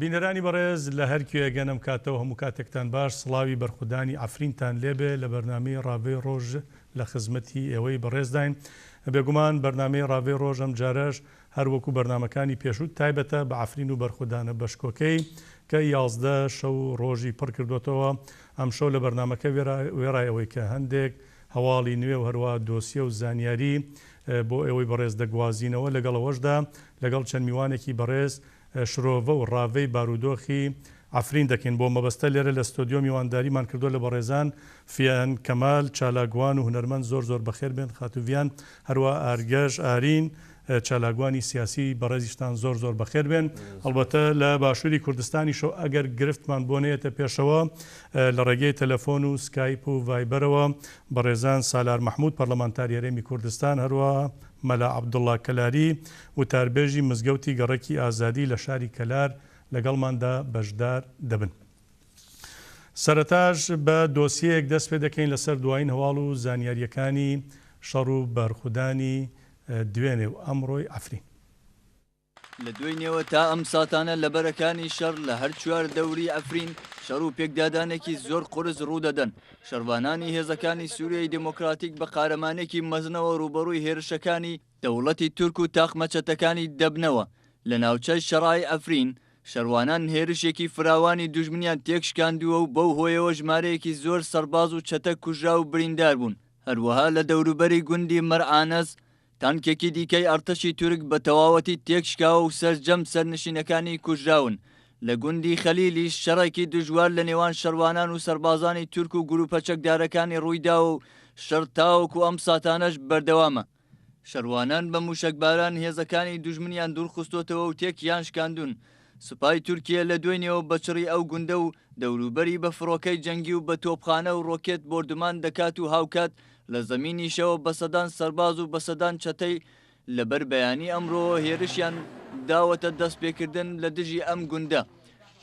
بینەرانی بەڕێز لە هەر کوێ گەن ئەم کاتەو هەموو کاتێکتان باش سڵاوی بەرخودانی عەفرینتان لێبێ لە بەرنامەی ڕاڤەی ڕۆژ لە خزمەتی ئێوەی بەڕێزداین بێگومان بەرنامەی ڕاڤەی ڕۆژ ئەم جارەش هەر وەکو بەرنامەکانی پێشوو تایبەتە بە عەفرین و بەرخودانە بەشکۆکەی کە 11 شەو و ڕۆژی پڕ کردۆتەوە ئەمشەو لە بەرنامەکە وێڕای ئەوەی کە هەندێک هەواڵی نوێ و هەروەها دۆسیە و زانیاری بۆ ئێوەی بەڕێز دەگوازینەوە، لەگەڵ ئەوەشدا لەگەڵ چەند میوانێکی بەڕێز شرۆڤە و ڕاڤەی بارودۆخی عەفرین دەکەین، بۆ مەبەستە لێرە لە ستۆدیۆ میوانداریمان کردووە لە بەڕێزان فیان کەمال چالاکوان و هونەرمەند زۆر زۆر بەخێر بێن خاتوو ڤیان، هەروەها ئارگەش ئارین چالاکوانی سیاسی بەڕێزیشتان زۆر زۆر بەخێر بێن. هەڵبەتە لە باشووری کوردستانیشەوە ئەگەر گرفتمان بۆ نەیەتە پێشەوە لە ڕێگەی تەلەفۆن و سکایپ و ڤایبەرەوە بەڕێزان سالار مەحمود پەرلەمانتاری هەرێمی کوردستان هەروەها مەلا عەبدوڵا کەلاری وتاربێژی مزگەوتی گەڕەکی ئازادی لە شاری کەلار لەگەڵماندا بەشدار دەبن. سەرەتاش بە دۆسیەیەک دەست پێ دەکەین لەسەر دوایین هەواڵ و زانیارییەکانی شەڕ و بەرخودانی دوێنێ و ئەمڕۆی عەفرین. لە دوێنێوە تا ئەم ساتانە لە بەرەکانی شەڕ لە هەر چوار دەوری عەفرین شەڕ و پێکدادانێکی زۆر قورس ڕوودەدەن، شەڕڤانانی هێزەکانی سوریای دێمۆکراتیک بە قارەمانێکی مەزنەوە ڕووبەڕووی هێرشەکانی دەوڵەتی تورک و تاقمە چەتەکانی دەبنەوە. لە ناوچەی شەڕای عەفرین شەڕوانان هێرشێکی فراوانی دوژمنیان تێکشکاندووە و بەو هۆیەوە ژمارەیەکی زۆر سەرباز و چەتە کوژراو و بریندار بوون. هەروەها لە دەوروبەری گوندی مەرعانەز تانکێکی دیکەی ئەرتەشی تورک بە تەواوەتی تێکشکاوە و سەرجەم سەرنشینەکانی کوژراون. لە گوندی خەلیلیش شەڕێکی دژوار لە نێوان شەڕوانان و سەربازانی تورک و گروپە چەکدارەکانی ڕوویداوە و شەڕ تاوەکو ئەم ساتانەش بەردەوامە. شەڕوانان بە مووشەکباران هێزەکانی دوژمنیان دوورخستۆتەوە و تێکیان شکاندوون. سوپای تورکیە لە دوێنێوە بە چڕی ئەو گوندە و دەوروبەری بە فڕۆکەی جەنگی و بە تۆپخانە و ڕۆکێت بۆردومان دەکات و هاوکات لە زەمینیشەوە بە سەدان سەرباز و بە سەدان چەتەی لە بەر بەیانی ئەمڕۆوە هێرشیان داوەتە دەستپێکردن لە دژی ئەم گوندە.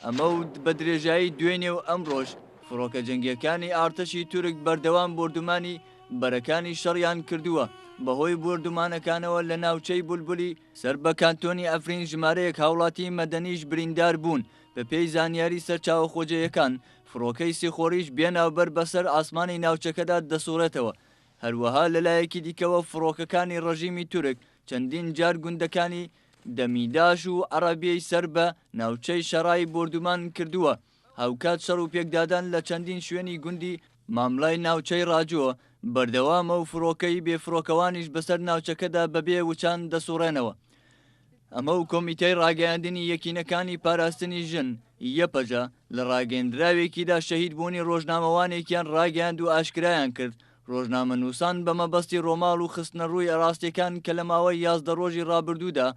ئەمە و بە درێژایی دوێنێ و ئەمڕۆش فڕۆکە جەنگییەکانی ئارتەشی تورک بەردەوام بۆردومانی بەرەکانی شەڕیان کردووە، بەهۆی بۆردومانەکانەوە لە ناوچەی بولبولی سەر بە کانتۆنی عەفرین ژمارەیەک هاوڵاتی مەدەنیش بریندار بوون، بەپێی زانیاری سەرچاوە خۆجێیەکان فڕۆکەی سیخۆڕیش بێ ناوبەر بەسەر ئاسمانی ناوچەکەدا دەسوڕێتەوە، هەروەها لەلایەکی دیکەوە فڕۆکەکانی ڕژیمی تورک چەندین جار گوندەکانی دەمیداش و عەڕەبیەی سەر بە ناوچەی شەڕای بۆردومان کردووە. هاوکات شەڕ و پێکدادان لە چەندین شوێنی گوندی ماملای ناوچەی ڕاجۆ بەردەوامە و فڕۆکەی بێفڕۆکەوانیش بەسەر ناوچەکەدا بەبێ وچان دەسوڕێنەوە. ئەمە و کۆمیتەی ڕاگەیاندنی یەکینەکانی پاراستنی ژن، یەپەژە، لە ڕاگەیەندراوێکیدا شەهیدبوونی ڕۆژنامەوانێکیان ڕاگەیاند و ئاشکرایان کرد، ڕۆژنامەنووسان بە مەبەستی ڕۆماڵ و خستنەڕووی ڕاستیەکان کە لە ماوەی 11 ڕۆژی ڕابردوودا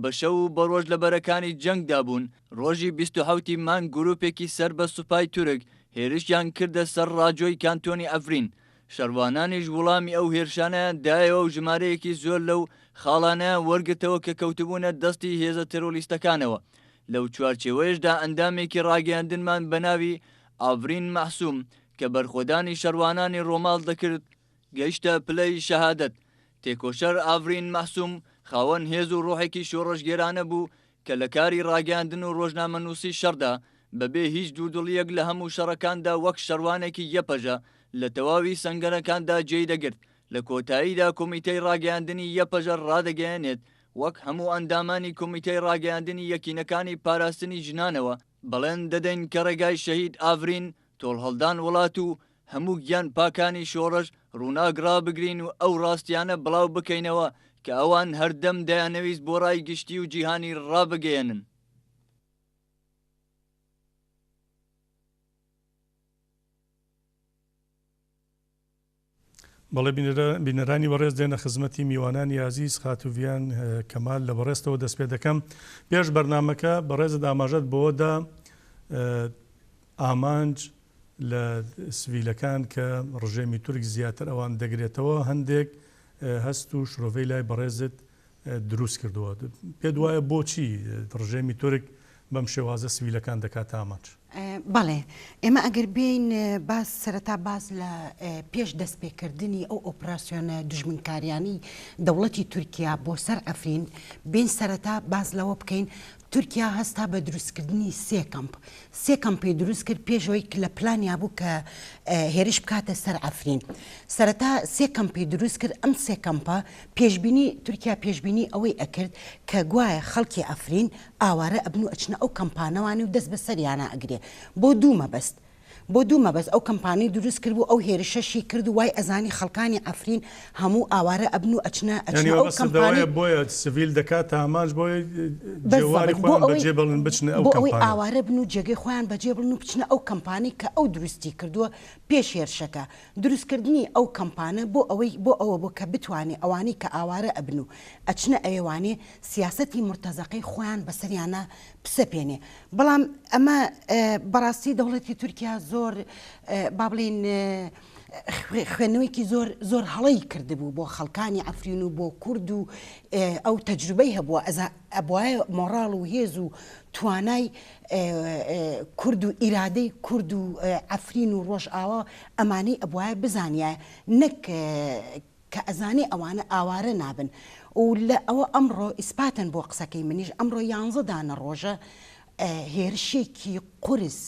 بە شەو و بە ڕۆژ لە بەرەکانی جەنگدا بوون، ڕۆژی 27 ی مانگ گرووپێکی سەر بە سوپای تورک هێرشیان کردە سەر ڕاجۆی کانتۆنی عەفرین، شەڕڤانانیش وڵامی ئەو هێرشانەیان دایەوە و ژمارەیەکی زۆر لەو خاڵانەیان وەرگرتەوە کە کەوتبوونە دەستی هێزە تێرۆریستەکانەوە. لەو چوارچێوەیەشدا ئەندامێکی ڕاگەیاندنمان بە ناوی ئاڤرین مەعسوم کە بەرخۆدانی شەڕوانانی ڕۆماڵ دەکرد، گەیشتە پلەی شەهادەت. تێکۆشەر ئاڤرین مەعسوم خاوەن هێز و ڕۆحێکی شۆڕشگێرانە بوو کە لە کاری ڕاگەیاندن و ڕۆژنامەنووسی شەڕدا بەبێ هیچ دوودڵییەک لە هەموو شەڕەکاندا وەک شەڕوانێکی یەپەژە لە تەواوی سەنگەرەکاندا جێی دەگرت. لە کۆتاییدا کۆمیتەی ڕاگەیاندنی یەپەژە ڕادەگەیەنێت وەک هەموو ئەندامانی کۆمیتەی ڕاگەیاندنی یەکینەکانی پاراستنی ژنانەوە بەڵێن دەدەین کە ڕێگای شەهید ئاڤرین تۆڵهەڵدان وڵات و هەموو گیان پاکانی شۆڕش ڕووناک ڕابگرین و ئەو ڕاستیانە بڵاو بکەینەوە کە ئەوان هەردەم دەیانەویست بۆ ڕای گشتی و جیهانی ڕابگەیەنن. بەڵێ بینەرانی بەڕێز دێنە خزمەتی میوانانی ئازیز خاتوو ڤیان کەمال لە بەڕێزتەوە دەست پێ دەکەم پێش بەرنامەکە بەڕێزت ئاماژەت بەوەدا ئامانج لە سڤیلەکان کە ڕژێمی تورک زیاتر ئەوان دەگرێتەوە هەندێک هەست و شرۆڤەی لای بەڕێزت دروست کردووە پێت وایە بۆچی ڕژێمی تورک بەم شێوازە سڤیلەکان دەکاتە ئامانج؟ بەڵێ ئێمە ئەگەر بێین باس سەرەتا باس لە پێش دەستپێکردنی ئەو ئۆپراسیۆنە دوژمنکاریانەی دەوڵەتی تورکیا بۆ سەر عەفرین بێین سەرەتا باس لەوە بکەین. تورکیا هەستا بە دروستکردنی سێ کەمپ. سێ کەمپی دروست کرد پێش ئەوەی لە پلانیا بوو کە هێرش بکاتە سەر عەفرین. سەرەتا سێ کەمپی دروست کرد، ئەم سێ کەمپە پێشبینی تورکیا پێشبینی ئەوەی ئەکرد کە گوایە خەڵکی عەفرین ئاوارە ئەبن و ئەچنە ئەو کەمپانەوانی و دەست بەسەریانا ئەگرێ بۆ دوو مەبەست. بۆ دوو مەبەست ئەو کەمپانەی دروست کردبوو ئەو هێرشەشی کرد و وای ئەزانی خەڵکانی عەفرین هەموو ئاوارە ئەبن و ئەچنە یانی ئەچنە ئەو مەبەستت کەمپانەی ئەوەیە بۆیە سڤیل دەکاتە ئامانج بۆیە جێواری بەزەبت بۆ خۆیان ئەوەی بەجێ بڵن بچنە ئەو بۆ ئەوەی کەمپانەوە. ئاوارە بن و جێگەی خۆیان بەجێ بڵن و بچنە ئەو کەمپانەی کە ئەو دروستی کردووە پێش هێرشەکە دروستکردنی ئەو کەمپانە بۆ ئەوەی بۆ ئەوە بوو کە بتوانێ ئەوانەی کە ئاوارە ئەبن و ئەچنە ئەوێوانێ سیاسەتی مورتەزەقەی خۆیان بەسەریانا بسەپێنێ بەڵام ئەمە بەڕاستی دەوڵەتی تورکیا زۆر با بڵێین خوێندنەوەیکی زۆر زۆر هەڵەی کردبوو بۆ خەڵکانی عەفرین و بۆ کورد و ئەو تەجروبەی هەبووە ئەزا ئەبوایە مۆڕاڵ و هێز و توانای کورد و ئیرادەی کورد و عەفرین و ڕۆژئاوا ئەمانەی ئەبوایە بزانیایە نەک کە ئەزانێ ئەوانە ئاوارە نابن و لە ئەوە ئەمڕۆ ئیسپاتن بۆ قسەکەی منیش ئەمڕۆ یانزە دانە ڕۆژە هێرشێکی قورس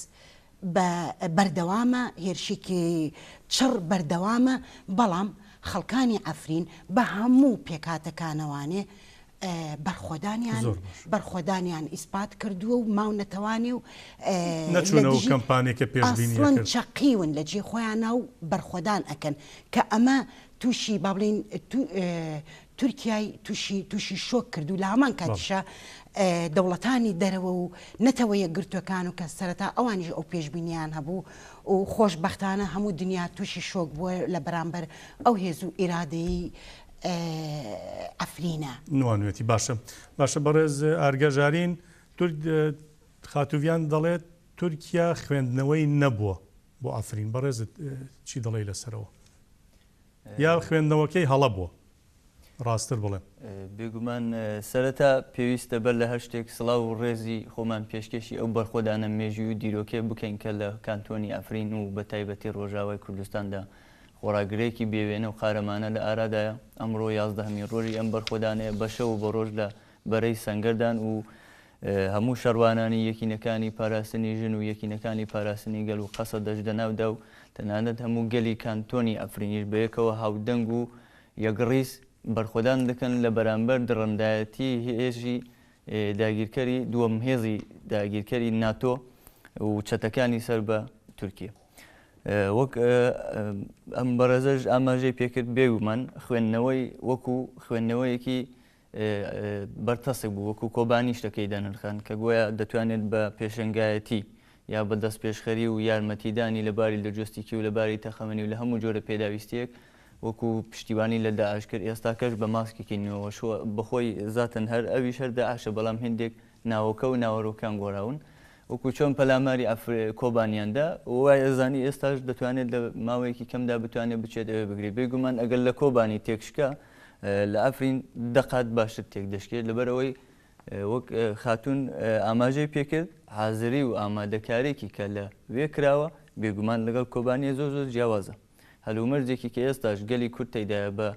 بە بەردەوامە هێرشێکی چڕ بەردەوامە بەڵام خەڵکانی عەفرین بە هەموو پێکهاتەکانەوانێ بەرخۆدانیان زۆر باش. بەرخۆدانیان ئیسپات کردووە و ماونەتەوانێ و لە نەچوونە ئەو دژی کەمپانەی کە پێشبینی ئەسڵەن ئەکرد. چەقیون لە جێی خۆیانا و بەرخۆدان ئەکەن کە ئەمە تووشی با بڵێین تورکیای تووشی تووشی شۆک کرد و لە هەمان بەڵێ. کاتیشا دەوڵەتانی دەرەوە و نەتەوە یەکگرتووەکان و کە سەرەتا ئەوانیش ئەو پێشبینییان هەبوو و خۆشبەختانە هەموو دنیا تووشی شۆک بووە لە بەرامبەر ئەو هێز و ئیرادەیەی عەفرینە. نوانوێتی باشە باشە بەڕێز ئارگە ژارین تورک خاتووڤیان دەڵێت تورکیا خوێندنەوەی نەبووە بۆ عەفرین بەڕێزت چی دەڵێی لەسەرەوە یا خوێندنەوەکەی هەڵە بووە ڕاستتر بڵێم. بێگومان سەرەتا پێویستە بەر لە هەر شتێک سڵاو و ڕێزی خۆمان پێشکێشی ئەو بەرخۆدانە مێژووی و دیرۆکیە بکەین کە لە کانتۆنی عەفرین و بە تایبەتی ڕۆژاوای کوردستاندا خۆڕاگرێکی بێ وێنە و قارەمانە لە ئارادایە، ئەمڕۆ یازدەهەمین ڕۆژی ئەم بەرخۆدانەیە، بە شەو و بە ڕۆژ لە بەرەی سەنگەردان و هەموو شەڕوانانی یەکینەکانی پاراستنی ژن و یەکینەکانی پاراستنی گەل و قەسەدەش دەناودا و تەنانەت هەموو گەلی کانتۆنی عەفرینیش بەیەکەوە هاودەنگ و یەکڕیز بەرخۆدان دەکەن لە بەرامبەر دڕندایەتی هێزی داگیرکەری دووەم هێزی داگیرکەری ناتۆ و چەتەکانی سەر بە تورکیە. وەک ئەم بەڕێزەش ئاماژەی پێکرد بێگومان خوێندنەوەی وەکو خوێندنەوەیەکی بەرتەسک بوو وەکو کۆبانی شتەکەی دەنرخان کە گۆیا دەتوانێت بە پێشەنگایەتی یا بە دەستپێشخەری و یارمەتیدانی لە باری لۆجستیکی و لە باری تەقەمەنی و لە هەموو جۆرە پێداویستیەک وەکو پشتیوانی لە داعش کرد ئێستاکەش بە ماسکێکی نوێوە بەخۆی زاتن هەر ئەویش هەر داعشە بەڵام هندێک ناوەکە و ناوەرۆکان گۆراون وەکو چۆن پەلاماری کۆبانیان دا وای ئەزانی ئێستاش دەتوانێت لە ماوەیەکی کەمدا بتوانێت بچێت ئەوێ بگرێت بێگومان ئەگەر لە کۆبانی تێکشکا لە عەفرین دە قات باشتر تێک دەشکێت لەبەرئەوەی وەک خاتوون ئاماژەی پێکرد حازری و ئامادەکارێکی کە لە وێ کراوە بێگومان لەگەڵ کۆبانیە زۆر زۆر جیاوازە هەلومەرجێکی کە ئێستاش گەلی کورد تێیدایە بە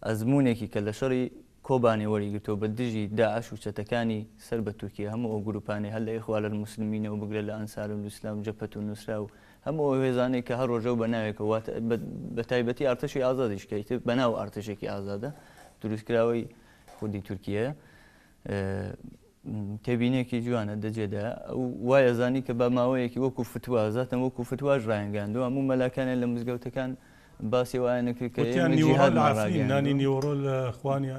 ئەزموونێکی کە لە شەڕی کۆبانێ وەریگرتووە بە دژی داعش و چەتەکانی سەر بە تورکیە هەموو ئەو گروپانەی هەر لە ئیخوالالموسلمینەوە بگرە لە ئەنسارولئیسلام جەبهەتولنوسرا و هەموو ئەو هێزانەی کە هەر ڕۆژەو بە ناوێکەوە واتە بە تایبەتی ئارتەشی ئازادیش کە ئیتر بە ناو ئارتەشێکی ئازادە دروستکراوەی خودی تورکیەیە تێبینێکی جوانە دەجێدا ئەو وای ئەزانی کە بە ماوەیەکی وەکو فتوا زاتن وەکو فتواش ڕایانگەیاندووە هەموو مەلاکانیان لە مزگەوتەکان باسی ئەوەیان نەکرد کە وتیان ئێمە نیوەڕۆ لە جیهادمان عەفرین نانی ڕاگەیاندووە. نیوەڕۆ لە خوانی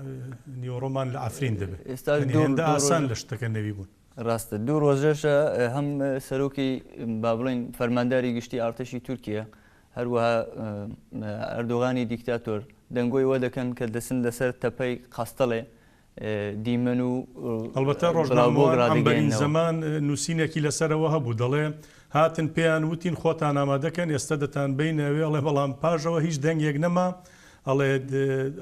نیوەڕۆمان لە عەفرین دەبێ ئێستاش یانی دوو هێندە دوو ئاسان ڕۆژە لە شتەکە نەوی بوون. ڕاستە دوو ڕۆژەشە هەم سەرۆکی با بڵێین فەرمانداری گشتی ئارتەشی تورکیە هەروەها ئەردۆغانی دیکتاتۆر دەنگۆی وە دەکەن کە دەچن لەسەر تەپەی قەستەڵێ دیمەن و ئەڵبەتە بڵاوبۆک ڕۆژنامەوان عەنبەرین ڕادەگەیەننەوە. زەمان نووسینێکی لەسەرەوە هەبوو دەڵێ هاتن پێیان وتین خۆتان ئامادەکەن ئێستە دەتانبەینە ئەوێ ئەڵێ بەڵام پاش ئەوە هیچ دەنگێک نەما ئەڵێ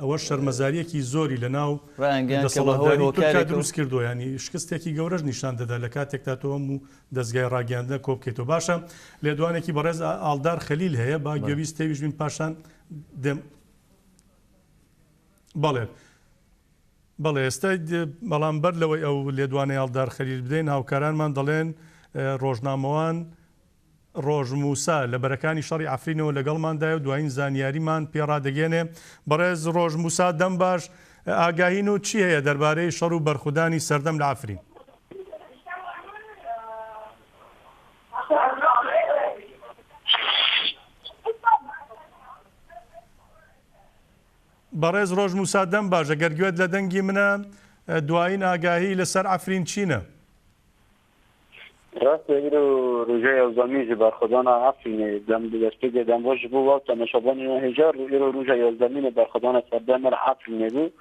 ئەوەش شەرمەزارییەکی زۆری لەناو ڕایانگەیاند کە بەهۆی دەسەڵاتداری تورکیا هۆکارێکەوە. دروست کردووە یانی شکستێکی گەورەش نیشان دەدا لە کاتێکدا تۆ هەموو دەزگای ڕاگەیاندنە کۆبکەیتەوە باشە لێدوانێکی بەڕێز ئاڵدار خەلیل هەیە با بەڵێ. گوێبیست تێویش بین پاشان دێم بەڵێ. بەڵێ ئێستا بەڵام بەر لەوەی ئەو لێدوانەی ئاڵدار خەلیل بدەین هاوکارانمان دەڵێن ڕۆژنامەوان ڕۆژ موسا لە بەرەکانی شەڕی عەفرینەوە لەگەڵماندایە و دوایین زانیاریمان پێ ڕادەگەیەنێ. بەڕێز ڕۆژ موسا دەم باش، ئاگاهی نوو چی هەیە دەربارەی شەڕ و بەرخودانی سەردەم لە عەفرین؟ بەڕێز ڕۆژ موسا دەم باش، گەر گوێت لە دەنگی منە دوایین ئاگاهی لەسەر عەفرین چینە؟ Rast e îro roja yazdemîn ji berxwedana Efrînê dem di destpêkê dem baş ji bo we temaşevanên we hêja îro roja yazdemîn e berxwedana serdemê li Efrînê bû.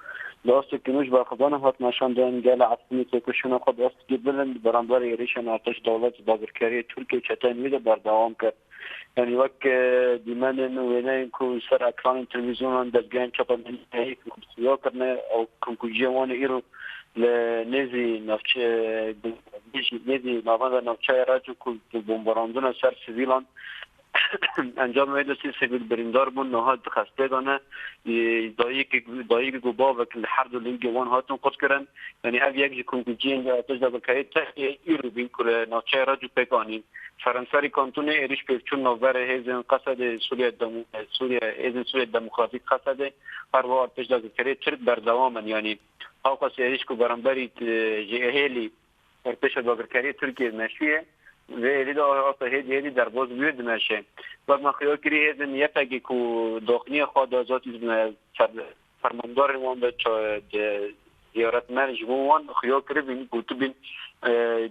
Li astekî nû ji berxwedana hat meşandin gelê Efrînê têkoşîna xwe bi astekî bilind beramberî êrîşên artêş dewlet û dagirkeriyê Tirkiyê û çeteyên wî de berdewam kir. Yanî wek dîmenên û wêneyên ku li ser ekranên televîzyonan, dezgehên çapemeniyê heyî ku xuya kirine ew komkujiyên wan ê îro li nêzî navçe nêzî navenda navçeya Reco ku bi bombarandina ser sivîlan encamê wê de sê sivîl birîndar bûn niha di xestê de ne. Dayikek dayikek û bavek li her du lingê wan hatin qutkirin. Yanî ev yek ji komkujiyên Artêş Dagirkeriyê Tirkiyê îro bîn ku li navçeya Reco pêk anîn. Seranserî kantonê êrîş pêvçûn navberê hêzên Qesedê Sûriye Sûriye hêzên Sûriye Demokratîk Qesedê her wiha artêş dagirkeriyê Tirk berdewam in yanî hewqas êrîş ku beramberî ji hêlî artêşa dagirkeriyê Tirkiyê meşiye vê hêlî de asta hêdî hêdî derbas bûye dimeşe. Wek me xuya kirî hêzên YPGê ku daxiniya xwe da zatî ser Fermandarên wan bi ziyaret me ji bo wan xuya kiribîn, gotibîn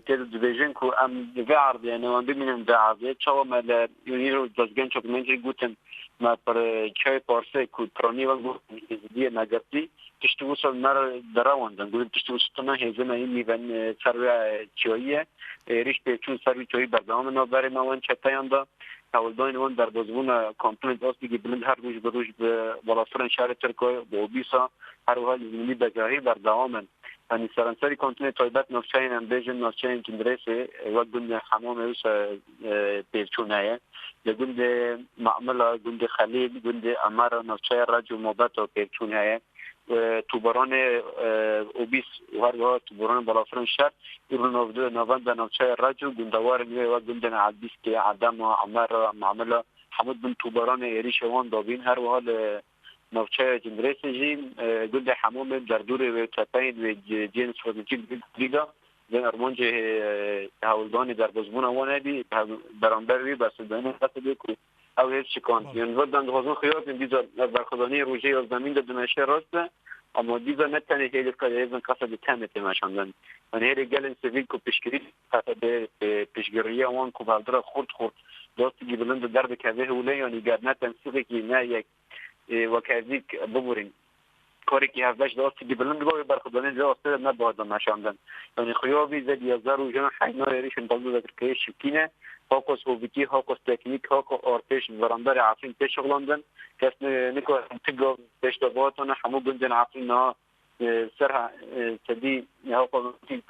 tê de dibêjin ku em li vê erdê ne wan bimînin vê erdê. Çawa me li îro dezgehên çapemeniyê gotin me pir çayê parsê ku piranî wek gotin êzidiyê me girtî tiştî wisa li me re derewandin. Gotin tiştî wisa tune hêzê me hîn nîve ser wê çiyayî ye. Êrîş pêçûn ser wî çiyayî berdewam in navberê me wan çeteyan de. Hewldanên wan derbasbûna kantonên astîkî bilind her roj bi roj bi balafirên şerê Tirkiyeyê bi obîsa her wiha li zimînî bejahî berdewam in. Yanî seranserî kantonê taybet navçeyên em bêjin navçeyên Cindirêsê wek gundê Hemamê wisa pêvçûn heye. Li gundê Mamila, gundê Xelîl, gundê Emera, navçeya Reco, Mobeta pêvçûn heye. Tûbaranê obîs û her wiha tûbaranê balafirên şer îro navenda navçeya Reco gundewarên wê wek gundên Elbîskê, Edema, Emera, Mamila hemû di bin tûbaranê êrîşê wan de bîn. Her wiha li navçeya Cindirêsê jî gundê Hemûmê derdorê wê û tepeyên wê cihên stratejîk di de bin armancê hewldanê derbasbûna wan hebî beramber wî bersivdayîna Qesedê ku Ew hêz şikand. Yên vir dem dixwazin xuya bikin dîsa ev berxwedaniyê rojê ya zemîn de dimeşe rast e ama dîsa ne tenê hêlê hêzên Qesedê tenê tê meşandin. Yani hêlê gelên sivîl ku piştgirî Qesedê piştgiriya wan ku hevdira xurt xurt dostigî bilind de derdikeve hewlê yanî ger ne tensîqekî ne yek wekhevîk biborîn. Karekî hevbeş di astîkî bilind dibe wê berxwedanê di vê astê de ne bihata meşandin. Yanî xuya bî zed 11 rojan heyna êrîşên dewleta dagirkeriyê şikîne, haqas hovîtî, haqas teknîk, haqa artêş li beramberê Efrîn tê şixulandin. Kes nikarin ti gav pêş de bihatane. Hemû gundên Efrîn niha ser sedî haqa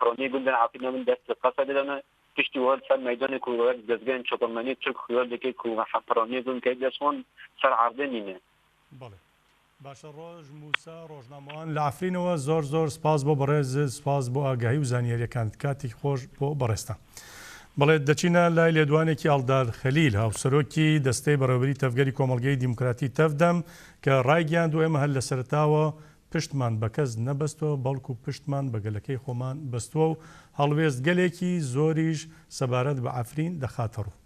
piraniyê gundên Efrîn niha bin dest li Qesedê de ne. Piştî wiha li ser meydanê ku wek dezgehên çapemeniyê Tirk xuya dike ku piraniyê gund key dest wan ser erdê nîne. Belê. Başe Roj Musa ڕۆژنامەوان لە عەفرینەوە زۆر زۆر سپاس بۆ بەڕێزت سپاس بۆ ئاگاهی و زانیاریەکانت کاتێکی خۆش بۆ بەڕێزتان. بەڵێ دەچینە لای لێدوانێکی ئاڵدار خەلیل هاوسەرۆکی دەستەی بەڕێوەبەری تەڤگەری کۆمەڵگەی دیموکراتی تەڤدەم کە ڕایگەیاندووە ئێمە هەر لە سەرەتاوە پشتمان بە کەس نەبەستووە بەڵکو پشتمان بە گەلەکەی خۆمان بەستووە و هەڵوێستگەلێکی زۆریش سەبارەت بە عەفرین دەخاتەڕوو.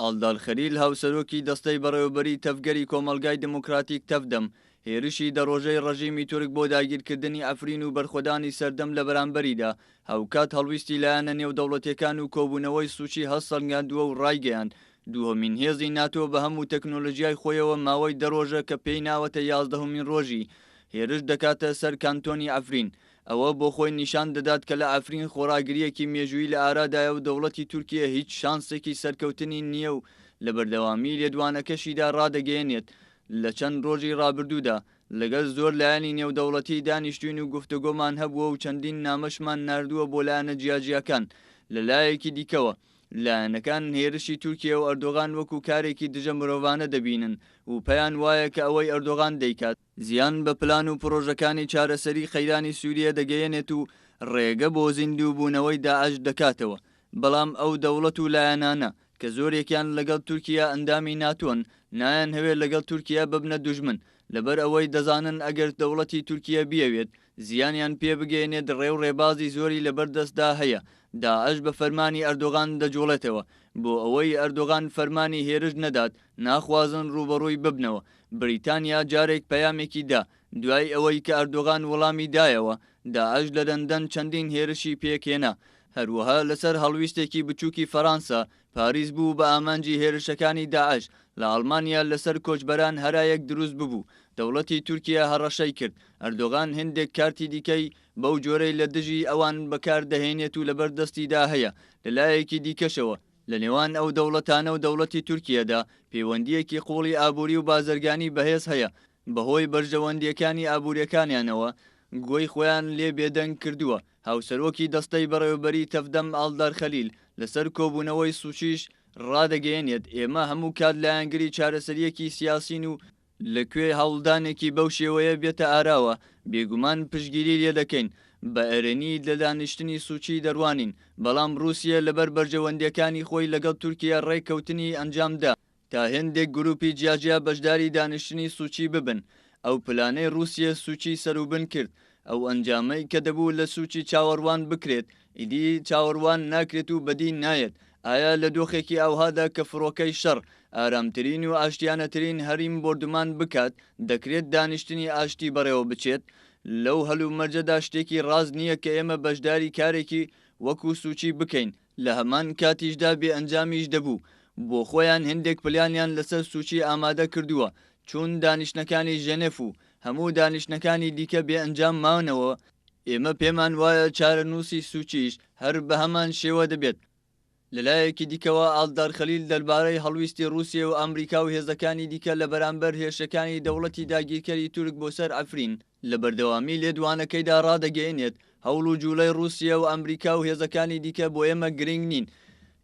ئاڵدار خەلیل هاوسەرۆکی دەستەی بەڕێوەبەریی تەڤگەری کۆمەڵگای دێموکراتیک تەڤدەم، هێرشی دە ڕۆژەی ڕەژیمی تورک بۆ داگیرکردنی عەفرین و بەرخۆدانی سەردەم لە بەرامبەریدا، هاوکات هەڵویستی لایەنە نێودەوڵەتیەکان و کۆبوونەوەی سوچی هەڵسەنگاندووە و ڕایگەیاند، دووهەمین هێزی ناتۆ بە هەموو تەکنۆلۆژیای خۆیەوە ماوەی دە ڕۆژە کە پێی ناوەتە یازدەهەمین ڕۆژی هێرش دەکاتە سەر کانتۆنی عەفرین. ئەوە بۆ خۆی نیشان دەدات کە لە عەفرین خۆڕاگرییەکی مێژوویی لە ئارادایە و دەوڵەتی تورکیە هیچ شانسێکی سەرکەوتنی نییە و لە بەردەوامیی لێدوانەکەشیدا ڕادەگەیەنێت لە چەند ڕۆژی ڕابردوودا لەگەل زۆر لایەنی نێودەوڵەتی دانیشتوین و گفتوگۆمان هەبووە و چەندین نامەشمان ناردووە بۆ لایەنە جیاجیاکان لە لایەکی دیکەوە. لایەنەکان هێرشی تورکیە و ئەردۆغان وەکو کارێکی دژە مرۆڤانە دەبینن و پێیان وایە کە ئەوەی ئەردۆغان دەیکات، زیان بە پلان و پڕۆژەکانی چارەسەری قەیرانی سوریە دەگەیەنێت و ڕێگە بۆ زیندوو بوونەوەی داعش دەکاتەوە. بەڵام ئەو دەوڵەت و لایەنانە کە زۆرێکیان لەگەڵ تورکیە ئەندامی ناتۆن، نایانهەوێ لەگەڵ تورکیە ببنە دوژمن، لەبەر ئەوەی دەزانن ئەگەر دەوڵەتی تورکیە بیەوێت زیانیان پێ بگەیەنێت ڕێ و ڕێبازی زۆری لەبەر دەستدا هەیە، داعش بە فەرمانی ئەردۆغان دەجوڵێتەوە، بۆ ئەوەی ئەردۆغان فەرمانی هێرش نەدات ناخوازن ڕووبەڕووی ببنەوە، بریتانیا جارێک پەیامێکی دا دوای ئەوەی کە ئەردۆغان وەڵامی دایەوە، داعش لە لەندەن چەندین هێرشی پێکهێنا، هەروەها لەسەر هەڵویستێکی بچووکی فەرانسە، پاریس بوو بە ئامانجی هێرشەکانی داعش، لە ئەڵمانیا لەسەر کۆچبەران هەرایەک دروست ببوو، دەوڵەتی تورکیا هەڕەشەی کرد، ئەردۆغان هێندێک کارتی دیکەی بەو جۆرەی لە دژی ئەوان بەکار دەهێنێت و لەبەر دەستیدا هەیە، لە لایەکی دیکەشەوە، لە نێوان ئەو دەوڵەتانە و دەوڵەتی تورکیەدا پەیوەندییەکی قووڵی ئابووری و بازرگانی بەهێز هەیە، بەهۆی بەرژەوەندییەکانی ئابوورییەکانیانەوە گۆی خۆیان لێ بێدەنگ کردووە. هاوسەرۆکی دەستەی بەڕێوەبەریی تەڤدەم ئاڵدار خەلیل لەسەر کۆبوونەوەی سوچیش ڕادەگەیەنێت، ئێمە هەموو کات لایەنگری چارەسەرییەکی سیاسین و لە کوێ هەوڵدانێکی بەو شێوەیە بێتە ئاراوە بێگومان پشتگیری لێدەکەین، بە ئەرێنی لە دانیشتنی سوچی دەڕوانین، بەڵام ڕووسیە لەبەر بەرژەوەندییەکانی خۆی لەگەڵ تورکیە ڕێککەوتنی ئەنجام دا تا هێندێک گرووپی جیاجیا بەشداری دانیشتنی سوچی ببن، ئەو پلانەی ڕووسیە سوچی سەروبن کرد، ئەو ئەنجامەی کە دەبوو لە سوچی چاوەڕوان بکرێت ئیدی چاوەڕوان ناکرێت و بەدی نایەت، ئایا لە دۆخێکی ئاوهادا کە فڕۆکەی شەڕ ئارامترین و ئاشتیانەترین هەریم بۆردومان بکات، دەکرێت دانیشتنی ئاشتی بەڕێوە بچێت؟ لەو هەلومەرجەدا شتێکی ڕاست نییە کە ئێمە بەشداری کارێکی وەکو سوچی بکەین، لە هەمان کاتیشدا بێ ئەنجامیش دەبوو، بۆ خۆیان هێندێک پلانیان لەسەر سوچی ئامادە کردووە، چوون دانیشتنەکانی ژێنێف و هەموو دانیشتنەکانی دیکە بێ ئەنجام مانەوە، ئێمە پێمان وایە چارەنووسی سوچیش هەر بەهەمان شێوە دەبێت. لەلایەکی دیکەوە ئاڵدار خەلیل دەربارەی هەڵویستی ڕووسیە و ئەمریکا و هێزەکانی دیکە لە بەرامبەر هێرشەکانی دەوڵەتی داگیرکەری تورک بۆ سەر عەفرین لە بەردەوامی لێدوانەکەیدا ڕادەگەیەنێت، هەوڵ و جوڵەی ڕووسیە و ئەمریکا و هێزەکانی دیکە بۆ ئێمە گرینگ نین.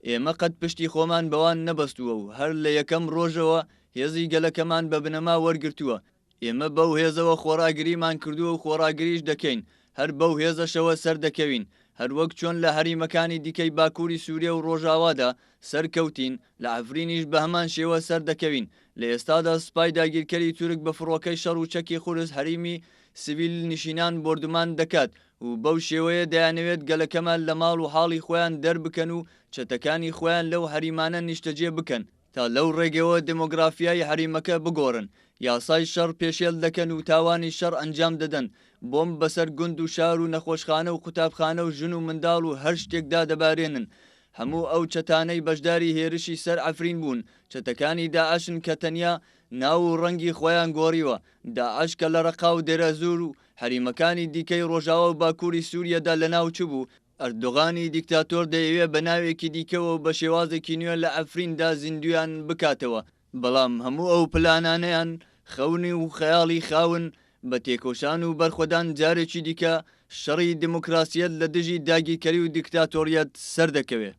ئێمە قەت پشتی خۆمان بەوان نەبەستووە و هەر لە یەکەم ڕۆژەوە هێزی گەلەکەمان بە بنەما وەرگرتووە. ئێمە بەو هێزەوە خۆڕاگریمان کردووە و خۆڕاگریش دەکەین، هەر بەو هێزەشەوە سەردەکەوین، هەروەک چۆن لە هەریمەکانی دیکەی باکووری سووریە و ڕۆژاوادا سەرکەوتین، لە عەفرینیش بەهەمان شێوە سەردەکەوین. لە ئێستادا سوپای داگیرکەری تورک بە فڕۆکەی شەڕ و چەکی قورس هەریمی سڤیل نشینان بۆردومان دەکات و بەو شێوەیە دەیانەوێت گەلەکەمان لە ماڵ و حاڵی خۆیان دەربکەن و چەتەکانی خۆیان لەو هەریمانە نیشتەجێ بکەن. تا لەو ڕێگەوە دێمۆگرافیای هەریمەکە بگۆڕن، یاسای شەڕ پێشێل دەکەن و تاوانی شەڕ ئەنجام دەدەن، بۆمب بەسەر گوند و شار و نەخۆشخانە و قوتابخانە و ژن و منداڵ و هەر شتێکدا دەبارێنن. هەموو ئەو چەتانەی بەشداری هێرشی سەر عەفرین بوون، چەتەکانی داعشن کە تەنیا ناو و ڕەنگی خۆیان گۆڕیوە، داعش کە لە ڕەقا و دێرەزوور و هەریمەکانی دیکەی ڕۆژاوا و باکووری سووریەدا لەناوچبوو، ئەردۆغانی دیکتاتۆر دەیەوێ بە ناوێکی دیکەوە و بە شێوازێکی نوێ لە عەفریندا زیندوویان بکاتەوە، بەڵام هەموو ئەو پلانانەیان خەونی و خەیاڵی خاون، بە تێکۆشان و بەرخۆدان جارێکی دیکە شەڕی دیموکراسیەت لە دژی داگیرکەری و دیکتاتۆریەت سەردەکەوێ.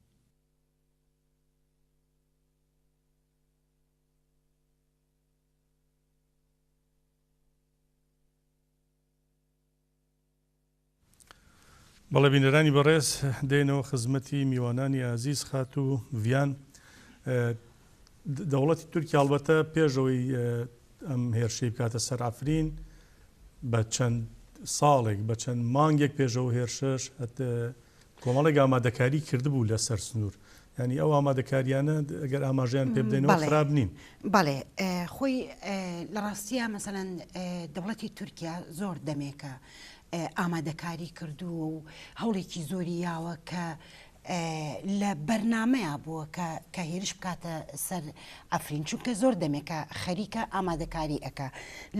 بەڵێ بینەرانی بەڕێز دێنەوە خزمەتی میوانانی ئازیز خاتوو ڤیان دەوڵەتی تورکیا هەڵبەتە پێشەوەی ئەم هێرشەی بکاتە سەر عەفرین بە چەند ساڵێک بە چەند مانگێک پێشەوە هێرشەش کۆمەڵێک ئامادەکاری کردبوو لەسەر سنوور یانی ئەو ئامادەکاریانە ئەگەر ئاماژەیان پێ بدەینەوە خراپ نین. بەڵێ خۆی لە ڕاستیا مەسەلەن دەوڵەتی تورکیا زۆر دەمێکە ئامادەکاری کردووە و هەوڵێکی زۆری یاوە کە لە بەرنامەیا بووە کە کە هێرش بکاتە سەر عەفرین چونکە زۆر دەمێکە خەریکە ئامادەکاری ئەکا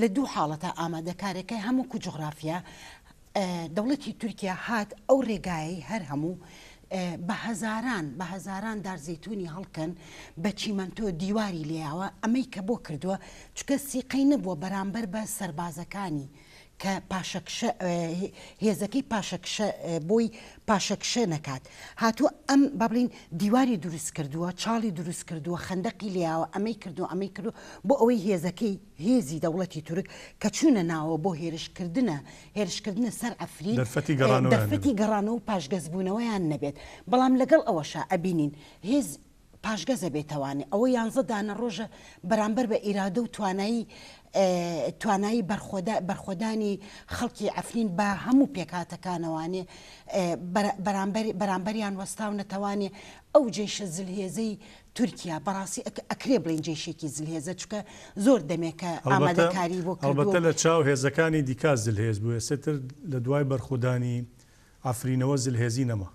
لە دوو حاڵەتە ئامادەکارەکەی هەموو کو جوغرافیا دەوڵەتی تورکیا هات ئەو رێگایەی هەر هەموو بە هەزاران بە هەزاران دار زەیتونی هەڵکەن بە چیمەنتۆ دیواری لێیاوە ئەمەی کە بۆ کردووە چونکە سیقەی نەبووە بەرامبەر بە سەربازەکانی. کە پاشەکشە هێزەکەی پاشەکشە بۆی پاشەکشە نەکات هاتووە ئەم با بڵێین دیواری دروست کردووە چاڵی دروست کردووە خەندەقی لێیاوە ئەمەی کردووە ئەمەی کردووە بۆ ئەوەی هێزەکەی هێزی دەوڵەتی تورک کە چوونە ناوە بۆ هێرشکردنە هێرشکردنە سەر عەفرین دەرفەتی گەڕانەوەیان نەبێت. دەرفەتی گەڕانەوە و پاشگەزبوونەوەیان نەبێت بەڵام لەگەڵ ئەوەشا ئەبینین هێز پاشگەز ئەبێتەوانێ ئەوە یانزە دانە ڕۆژە بەرامبەر بە ئیرادە و توانایی توانایی بەرخۆدانی خەڵکی عەفرین بە هەموو پێکهاتەکانەوانێ بەرامبەر بەرامبەریان وەستاونەتەوانێ ئەو جەیشە زلهێزەی تورکیا بەڕاستی ئەکرێ بڵێین جەیشێکی زلهێزە چونکە زۆر دەمێکە ئامادەکاری بۆ کردووە. هەڵبەتە لە چاو هێزەکانی دیکە زلهێز بوو ئێستر لە دوای بەرخودانی عەفرینەوە زلهێزی نەما.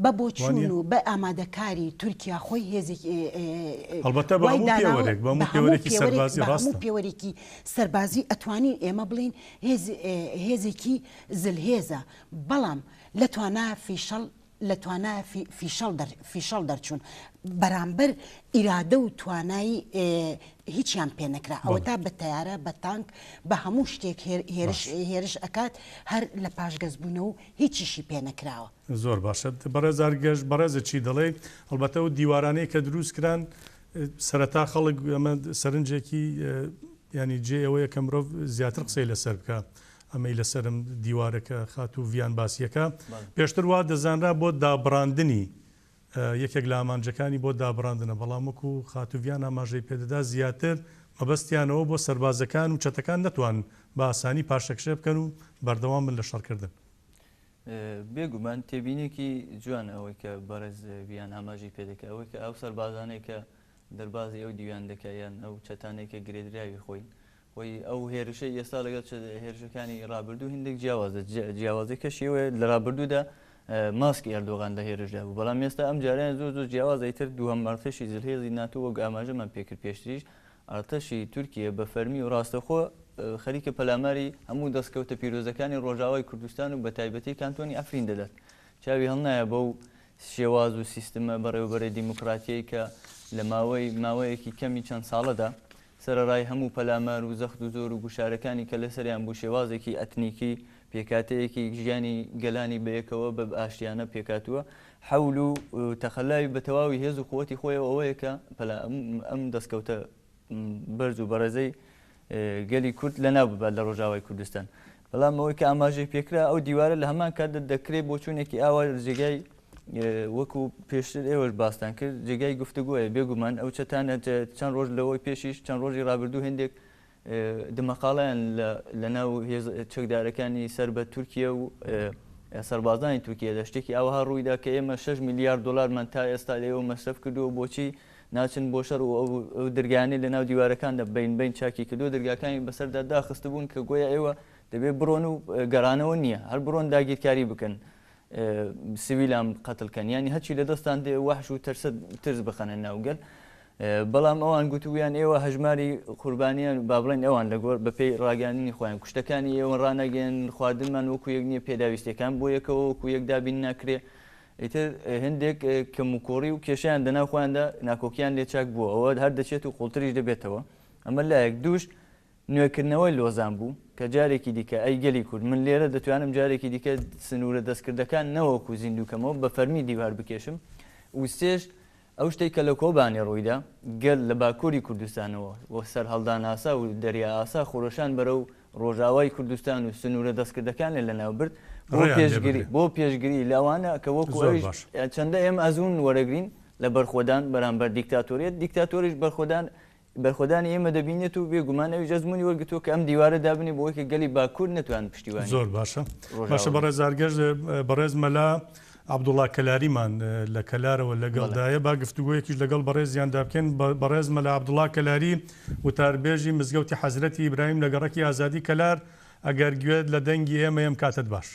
بە بۆچوون و بە ئامادەکاری تورکیا خۆی هێزێکی هەڵبەتە بە هەموو پێوەرێک بە هەموو پێوەرێکی سەربازی ڕاستە. بە هەموو پێوەرێکی سەربازی ئەتوانین ئێمە بڵێین هێزێکی زلهێزە بەڵام لە توانا فیشەڵ لە توانا فیشەڵ فیشەڵ دەرچوون بەرامبەر ئیرادە و توانای هیچیان پێ نەکرا ئەوەتا بە تەیارە بە تانک بە هەموو شتێک هێرش هێرش ئەکات هەر لە پاشگەزبوونەوە و هیچیشی پێ نەکراوە. زۆر باشە بەڕێز ئارگەش بەڕێزت چی دەڵێی؟ هەڵبەتە ئەو دیوارانەی کە دروست کران سەرەتا خەڵک ئەمە سەرنجێکی یانی جێ ئەوەیە کە مرۆڤ زیاتر قسەی لەسەر بکا ئەمەی لەسەرم دیوارە کە خاتوو ڤیان باسیەکە پێشتر وا دەزانرا بۆ دابڕاندنی یەکێک لە ئامانجەکانی بۆ دابڕاندنە بەڵام وەکو خاتوو ڤیان ئاماژەی پێدەدا زیاتر مەبەستیانەوە بۆ سەربازەکان و چەتەکان نەتوانن بە ئاسانی پاشەکشێ بکەن و بەردەوام بن لە شەڕکردن. بێ گومان تێبینێکی جوانە ئەوەی کە بەڕێز ڤیان ئاماژەی پێ دەکات ئەوەی کە ئەو سەربازانەی کە دەربازی ئەو دیویان دەکا یان ئەو چەتانەی کە گرێدراوی خۆین خۆی ئەو هێرشەی ئێستا لەگەڵ هێرشەکانی ڕابردوو هندێک جیاوازە جیاوازەکەشی ئەوەیە لە ڕابردوودا ماسکی ئەردۆغان لە هێرشدا بوو بەڵام ئێستا ئەم جارەیان زۆر زۆر جیاوازە ئیتر دووهەم ئەرتەشی زلهێزی ناتۆ وەک ئاماژەمان پێکرد پێشتریش ئەرتەشی تورکیە بە فەرمی و ڕاستەوخۆ خەریکە پەلاماری هەموو دەستکەوتە پیرۆزەکانی ڕۆژاوای کوردستان و بەتایبەتی کانتۆنی عەفرین دەدات چاوی هەڵنایە بەو شێواز و سیستمە بەڕێوەبەرە دیموکراتیەی کە لە ماوەی ماوەیەکی کەمی چەند ساڵەدا سەرەڕای هەموو پەلامار و زەخت و زۆر و گوشارەکانی کە لەسەریان بوو شێوازێکی ئەتنیکی پێکهاتەیەکی ژیانی گەلانی بەیەکەوە بە ئاشتیانە پێکهاتووە حەول و تەخەلای بە تەواوی هێز و قوتی خۆیەوە ئەوەیە کە ئەم دەستکەوتە بەرز و بەڕێزەی گەلی کورد لەناو ببات لە ڕۆژاوای کوردستان. بەڵام ئەوەی کە ئاماژەی پێکرا ئەو دیوارە لە هەمان کاتدا دەکرێت بۆچوونێکی ئاوا جێگای وەکو پێشتر ئێوەش باستان کرد جێگای گفتوگۆیە بێگومان ئەو چەتانە چەند ڕۆژ لەوەی پێشیش چەند ڕۆژی ڕابردوو هندێک دمەقاڵیان لە ناو هێز چەکدارەکانی سەر بە تورکیە و سەربازانی تورکیە لە شتێکی ئاوها ڕوویدا کە ئێمە 6 میلیارد دلارمان تا ئێستا لێوە مەسرەف کردووە بۆچی ناچن بۆ شەڕ و ئەو دەرگایانەی لەناو دیوارەکاندا بەین بەین چاکی کردووە دەرگاکانی بەسەردا داخستبوون کە گۆیا ئێوە دەبێ بڕۆن و گەڕانەوە نییە هەر بڕۆن داگیرکاری بکەن سویلان قەتل کەن یانی هەرچی لە دەستان دێ وەحش و ترسە ترس بخەنە ناو گەل بەڵام ئەوان گوتویان ئێوە هەژماری قوربانیان با بڵێن ئەوان لەگۆر بەپێی ڕاگەاندنی خۆیان کوشتەکانی ئێوە ڕانەگەن خواردنمان وەکو یەک نییە پێداویستەکان بۆ یەکەوە وەکو یەک دابین ناکرێ ئیتر هێندێک کەموکوڕی و کێشەیان دەناو خۆیاندا ناکۆکیان لێ چاک بووە، ئەوە هەر دەچێت و قوڵتریش دەبێتەوە. ئەمە لایەک. دووش، نوێکردنەوەی لۆزان بوو کە جارێکی دیکە ئەی گەلی کورد من لێرە دەتوانم جارێکی دیکە سنوورە دەستکردەکان نەوەکو زیندوو کەمەوە بە فەرمی دیوار بکێشم و سێش، ئەو شتەی کە لە کۆبانێ ڕوویدا، گەل لە باکووری کوردستانەوە و سەرهەڵدانئاسا و دەریائاسا خرۆشان بەرەو ڕۆژاوای کوردستان و سنوورە دەستکردەکانیان لەناو برد، بۆ ڕێیان لێ پێشگری بگرێ. بۆ پێشگری لەوانە کە وەکوو زۆر ئەویش باش. چەندە ئێمە ئەزموون وەرەگرین لە بەرخۆدان بەرامبەر دیکتاتۆریەت، دیکتاتۆریش بەرخۆدان بەرخۆدانی ئێمە دەبینێت و بێ گومان ئەویش ئەزموونی وەرگرتووە کە ئەم دیوارە دابنێ بۆ ئەوەی کە گەلی باکوور نەتوانن پشتیوانی زۆر باشە ڕۆژاوا باشە بن. بەڕێز ئارگەش بەڕێز مەلا عەبدوڵا کەلاریمان لە کەلارەوە بەڵێ. لەگەڵدایە با گفتوگۆیەکیش لەگەڵ بەڕێزیاندا بکەین بەڕێز مەلا عەبدوڵا کەلاری وتاربێژی مزگەوتی حەزرەتی ئیبراهیم لە گەڕەکی ئازادی کەلار ئەگەر گوێت لە دەنگی ئێمەیە ئەم کاتەت باش.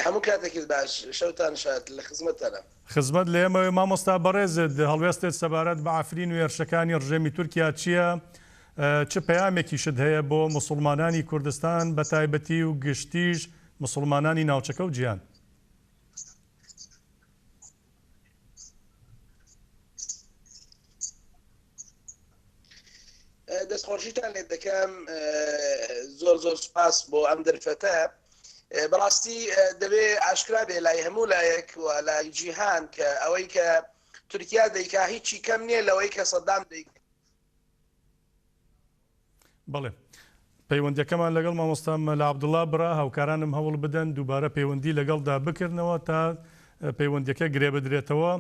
هەموو کاتێکت باش شەوتان شاد لە خزمەتتانام. خزمەت لە ئێمەوێ مامۆستا بەڕێزت هەڵوێستت سەبارەت بە عەفرین و هێرشەکانی ڕژێمی تورکیا چییە؟ چ پەیامێکیشت هەیە بۆ موسوڵمانانی کوردستان بە تایبەتی و گشتیش موسوڵمانانی ناوچەکە و جیهان؟ دەستخۆشیتان لێ دەکەم زۆر زۆر سپاس بۆ ئەم دەرفەتە بەڕاستی دەبێ ئاشکرا بێ لای هەموو لایەک و لای جیهان کە ئەوەی کە تورکیا دەیکا هیچی کەم نییە لەوەی کە سەدام دەیکا. بەڵێ پەیوەندیەکەمان لەگەڵ مامۆستا مەلا عەبدوڵا بڕا، هاوکارانم هەوڵ بدەن دووبارە پەیوەندی لەگەڵدا بکردنەوە تا پەیوەندیەکە گرێ بدرێتەوە.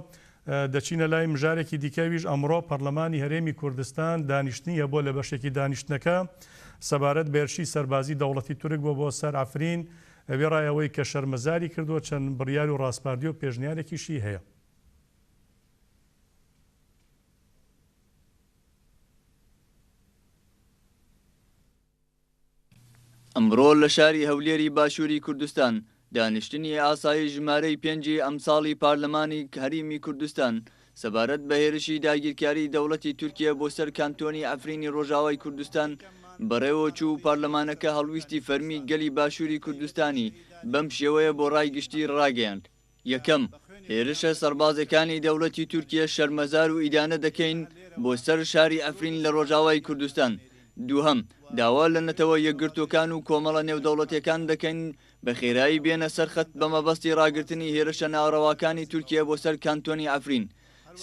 دەچینە لای مژارێکی دیکە ئەویش ئەمڕۆ پەرلەمانی هەرێمی کوردستان دانیشتنی هەبووە لە بەشێکی دانیشتنەکە سەبارەت بە هێرشی سەربازی دەوڵەتی تورک بۆ بۆ سەر عەفرین وێڕای ئەوەی کە شەرمەزاری کردووە چەند بڕیار و ڕاسپاردی و پێشنیارێکیشی هەیە. ئەمڕۆ لە شاری هەولێری باشووری کوردستان دانیشتنی ئاسایی ژمارەی پێنجی ئەمساڵی پارلەمانی هەریمی کوردستان سەبارەت بە هێرشی داگیرکاری دەوڵەتی تورکیە بۆ سەر کانتۆنی عەفرینی ڕۆژاوای کوردستان بەڕێوەچوو و پارلەمانەکە هەڵویستی فەرمی گەلی باشووری کوردستانی بەم شێوەیە بۆ ڕای گشتی ڕاگەیاند. یەکەم، هێرشە سەربازێکانی دەوڵەتی تورکیە شەرمەزار و ئیدانە دەکەین بۆ سەر شاری عەفرین لە ڕۆژاوای کوردستان. دووهەم، داوا لە نەتەوە یەکگرتووەکان و کۆمەڵە نێودەوڵەتیەکان دەکەین بە خێرایی بێنە سەر خەت بە مەبەستی ڕاگرتنی هێرشە ناڕەواکانی تورکیە بۆ سەر کانتۆنی عەفرین.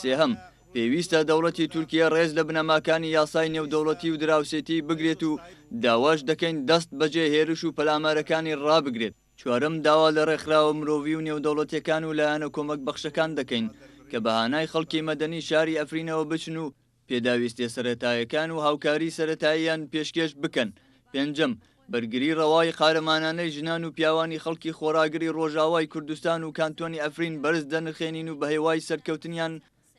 سێهەم، پێویستە دەوڵەتی تورکیە ڕێز لە بنەماکانی یاسای نێودەوڵەتی و دراوسێتی بگرێت و داواش دەکەین دەست بەجێ هێرش و پەلامارەکانی ڕابگرێت. چوارەم، داوا لە ڕێکخراوە مرۆڤی و نێودەوڵەتیەکان و لایەنە کۆمەک بەخشەکان دەکەین کە بە هانای خەڵکی مەدەنی شاری ئەفرینەوە بچن و پێداویستیە سەرەتایەکان و هاوکاری سەرەتاییان پێشکێش بکەن. پێنجەم، بەرگری ڕەوای قارەمانانەی ژنان و پیاوانی خەڵکی خۆڕاگری ڕۆژاوای کوردستان و کانتۆنی ئەفرین بەرز دەنرخێنین و بەهیوای سەرکەوتنیان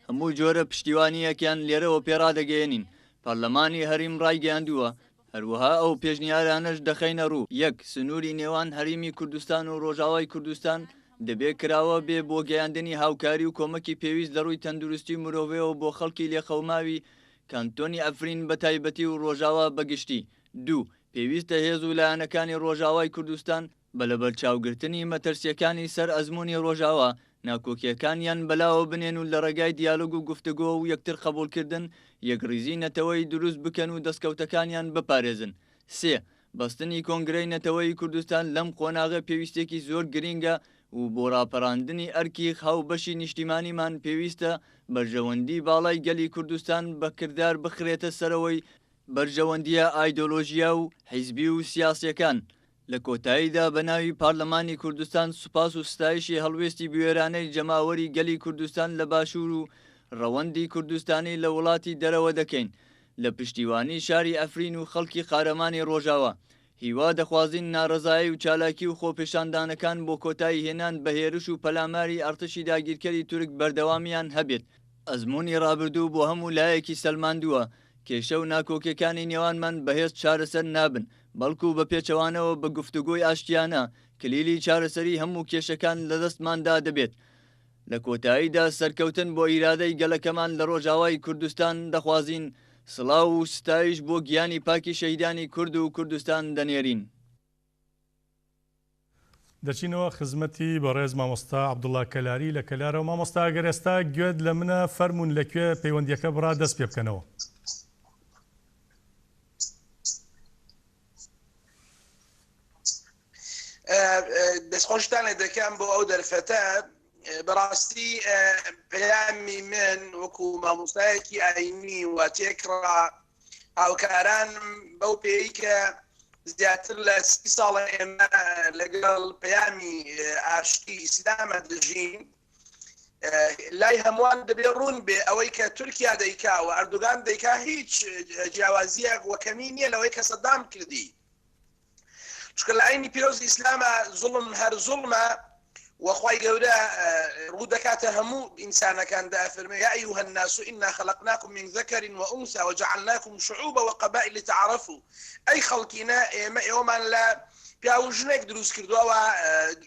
هەموو جۆرە پشتیوانییەکیان لێرەوە پێڕادەگەیەنین، پەرلەمانی هەریم ڕایگەیاندووە، هەروەها ئەو پێشنیارانەش دەخەینە ڕوو، یەک، سنووری نێوان هەریمی کوردستان و ڕۆژاوای کوردستان دەبێ کراوە بێ بۆ گەیاندنی هاوکاری و کۆمەکی پێویست لە ڕووی تەندروستی و مرۆڤەوە بۆ خەڵکی لێقەوماوی کانتۆنی عەفرین بە تایبەتی و ڕۆژاوا بە گشتی. دوو، پێویستە هێز و لایەنەکانی ڕۆژاوای کوردستان، بە لەبەرچاوگرتنی مەترسییەکانی سەر ئەزموونی ڕۆژاوا، ناکۆکییەکانیان بەلاوە بنێن و لە ڕێگای دیالۆگ و گفتوگۆ و یەکتر قەبووڵکردن، یەکڕیزی نەتەوەیی دروست بکەن و دەستکەوتەکانیان بپارێزن. سێ، بەستنی کۆنگرەی نەتەوەیی کوردستان لەم قۆناغە پێویستییەکی زۆر گرینگە و بۆ ڕاپەڕاندنی ئەرکی هاوبەشی نیشتیمانیمان پێویستە بەرژەوەندی باڵای گەلی کوردستان بە کردار بخرێتە سەرەوەی بەرژەوەندییە ئایدۆلۆژیا و حیزبی و سیاسییەکان. لە کۆتاییدا بە ناوی پارلەمانی کوردستان سوپاس و ستایشی هەڵوێستی بوێرانەی جەماوەری گەلی کوردستان لە باشوور و ڕەوەندی کوردستانی لە وڵاتی دەرەوە دەکەین لە پشتیوانی شاری عەفرین و خەڵکی قارەمانی ڕۆژاوا. هیوا دەخوازین ناڕەزایی و چالاکی و خۆپێشاندانەکان بۆ کۆتایی هێنان بە هێرش و پەلاماری ئەڕتشی داگیرکەری تورک بەردەوامیان هەبێت. ئەزموونی ڕابردوو بۆ هەموو لایەکی سەلماندووە کێشە و ناکۆکیەکانی نێوانمان بە هێز چارەسەر نابن، بەڵکو بە پێچەوانەوە بە گفتوگۆی ئاشتیانە کلیلی چارەسەری هەموو کێشەکان لە دەستماندا دەبێت. لە کۆتاییدا سەرکەوتن بۆ ئیرادەی گەلەکەمان لە ڕۆژاوای کوردستان دەخوازین، سڵاو و ستایش بۆ گیانی پاکی شەهیدانی کورد و کوردستان دەنێرین. دەچینەوە خزمەتی بەڕێز مامۆستا عەبدوڵا کەلاری لە کەلارەوە مامۆستا ئەگەر ئێستا گوێت لە منە فەرموون لە کوێ پەیوەندیەکە بڕا دەست پێ بکەنەوە. دەستخۆشتان لێ دەکەم بۆ ئەو دەرفەتە بەڕاستی پەیامی من وەکو مامۆستایەکی ئاینی و تێکڕا هاوکارانم بەو پێی کە زیاتر لە سی ساڵە ئێمە لەگەڵ پەیامی ئاشتی ئیسلامە دەژین لای هەمووان دەبێ ڕوون بێ ئەوەی کە تورکیا دەیکا و ئەردوگان دەیکا هیچ جیاوازیەک وە کەمی نییە لەوەی کە سەدام کردی چونکە لە ئاینی پیرۆزی ئیسلامە زوڵم هەر زوڵمە و خوای گەورە ڕوو دەکاتە هەموو ئینسانەکان دەفەرمێ یا أيها الناس إنا خلقناكم من ذكر وأنثى وجعلناكم شعوبا وقبائل لتعارفوا ئەی خەڵکینە ئێمە ئێوەمان لە پیاو و ژنێک دروست کردووە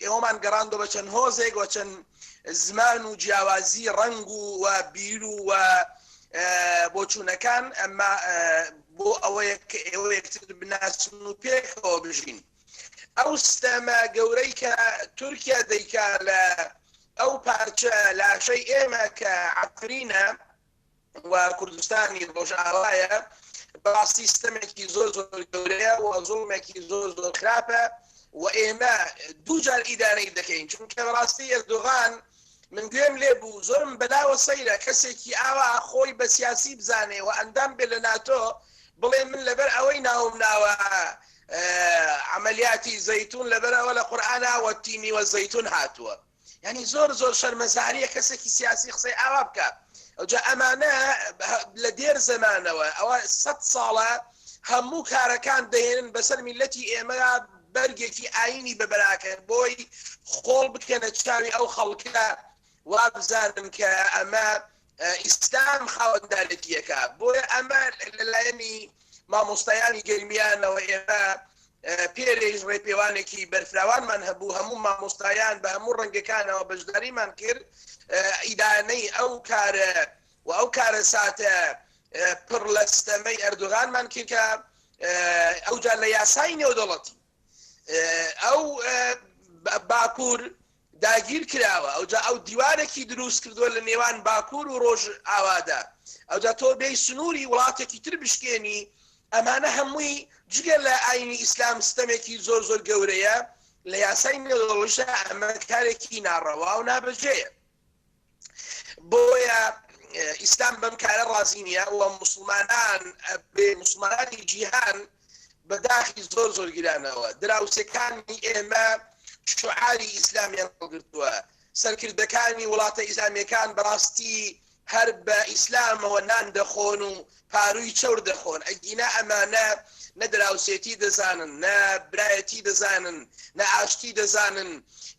ئێوەمان گەڕاندۆ بە چەند هۆزێک و چەند زمان و جیاوازی ڕەنگ و و بیر و و بۆچوونەکان ئەمە بۆ ئەوەیە کە ئێوە یەکتر بناسن و پێکەوە بژین. ئەو ستەمە گەورەی کە تورکیا دەیکا لە ئەو پارچە لاشەی ئێمە کە عەفرینە و کوردستانی ڕۆژئاوایە. بەڕاستی ستەمێکی زۆر زۆر گەورەیە و زوڵمێکی زۆر زۆر خراپە و ئێمە دووجار ئیدانەی دەکەین چونکە بەڕاستی ئەردۆغان من گوێم لێ بوو زۆرم بەلاوە سەیرە کەسێکی ئاوا خۆی بە سیاسی بزانێ و ئەندام بێ لە ناتۆ بڵێ من لەبەر ئەوەی ناوم ناوە عەمەلیاتی زەیتون لەبەر ئەوە لە قورئانا وەتینی وەزەیتون هاتووە یانی زۆر زۆر شەرمەزاریە کەسێکی سیاسی قسەی ئاوا بکە ئەوجا ئەمانە لە دێر زەمانەوە ئەوە سە ساڵە هەموو کارەکان دەهێنن بەسەر میلەتی ئێمە بەرگێکی ئاینی بەبەراکەن بۆی خۆڵ بکەنە چاوی ئەو خەڵکە وابزانن کە ئەمە ئیسلام خاوەندارێتیەکە بۆیە ئەمە لەلایەنی مامۆستایانی گەرمیانەوە ئێمە پێرێش ڕێپێوانێکی بەرفراوانمان هەبوو هەموو مامۆستایان بە هەموو ڕەنگەکانەوە بەشداریمان کرد ئیدانەی ئەو کارە و ئەو کارەساتە پڕ لە ستەمەی ئەردۆغانمان کرد کە ئەوجا لە یاسای نێودەوڵەتی ئەو باکوور داگیر کراوە ئەوجا ئەو دیوارێکی دروست کردووە لە نێوان باکوور و ڕۆژ ئاوادا ئەوجا تۆ بێی سنووری وڵاتێکی تر بشکێنی ئەمانە هەمووی جگە لە ئاینی ئیسلام ستەمێکی زۆر زۆر گەورەیە لە یاسای نێودەوڵەتیشدا ئەمە کارێکی ناڕەوا و نابەجێیە. بۆیە ئیسلام بەم کارە ڕازی نییە و موسڵمانان بێ موسڵمانانی جیهان بە داخی زۆر زۆر گرانەوە دراوسێکانی ئێمە شعاری ئیسلامیان هەڵگرتووە سەرکردەکانی وڵاتە ئیسلامیەکان بەڕاستی هەر بە ئیسلامەوە نان دەخۆن و پارووی چەور دەخۆن، ئەگینا ئەمانە نە دراوسێتی دەزانن، نە برایەتی دەزانن، نە ئاشتی دەزانن،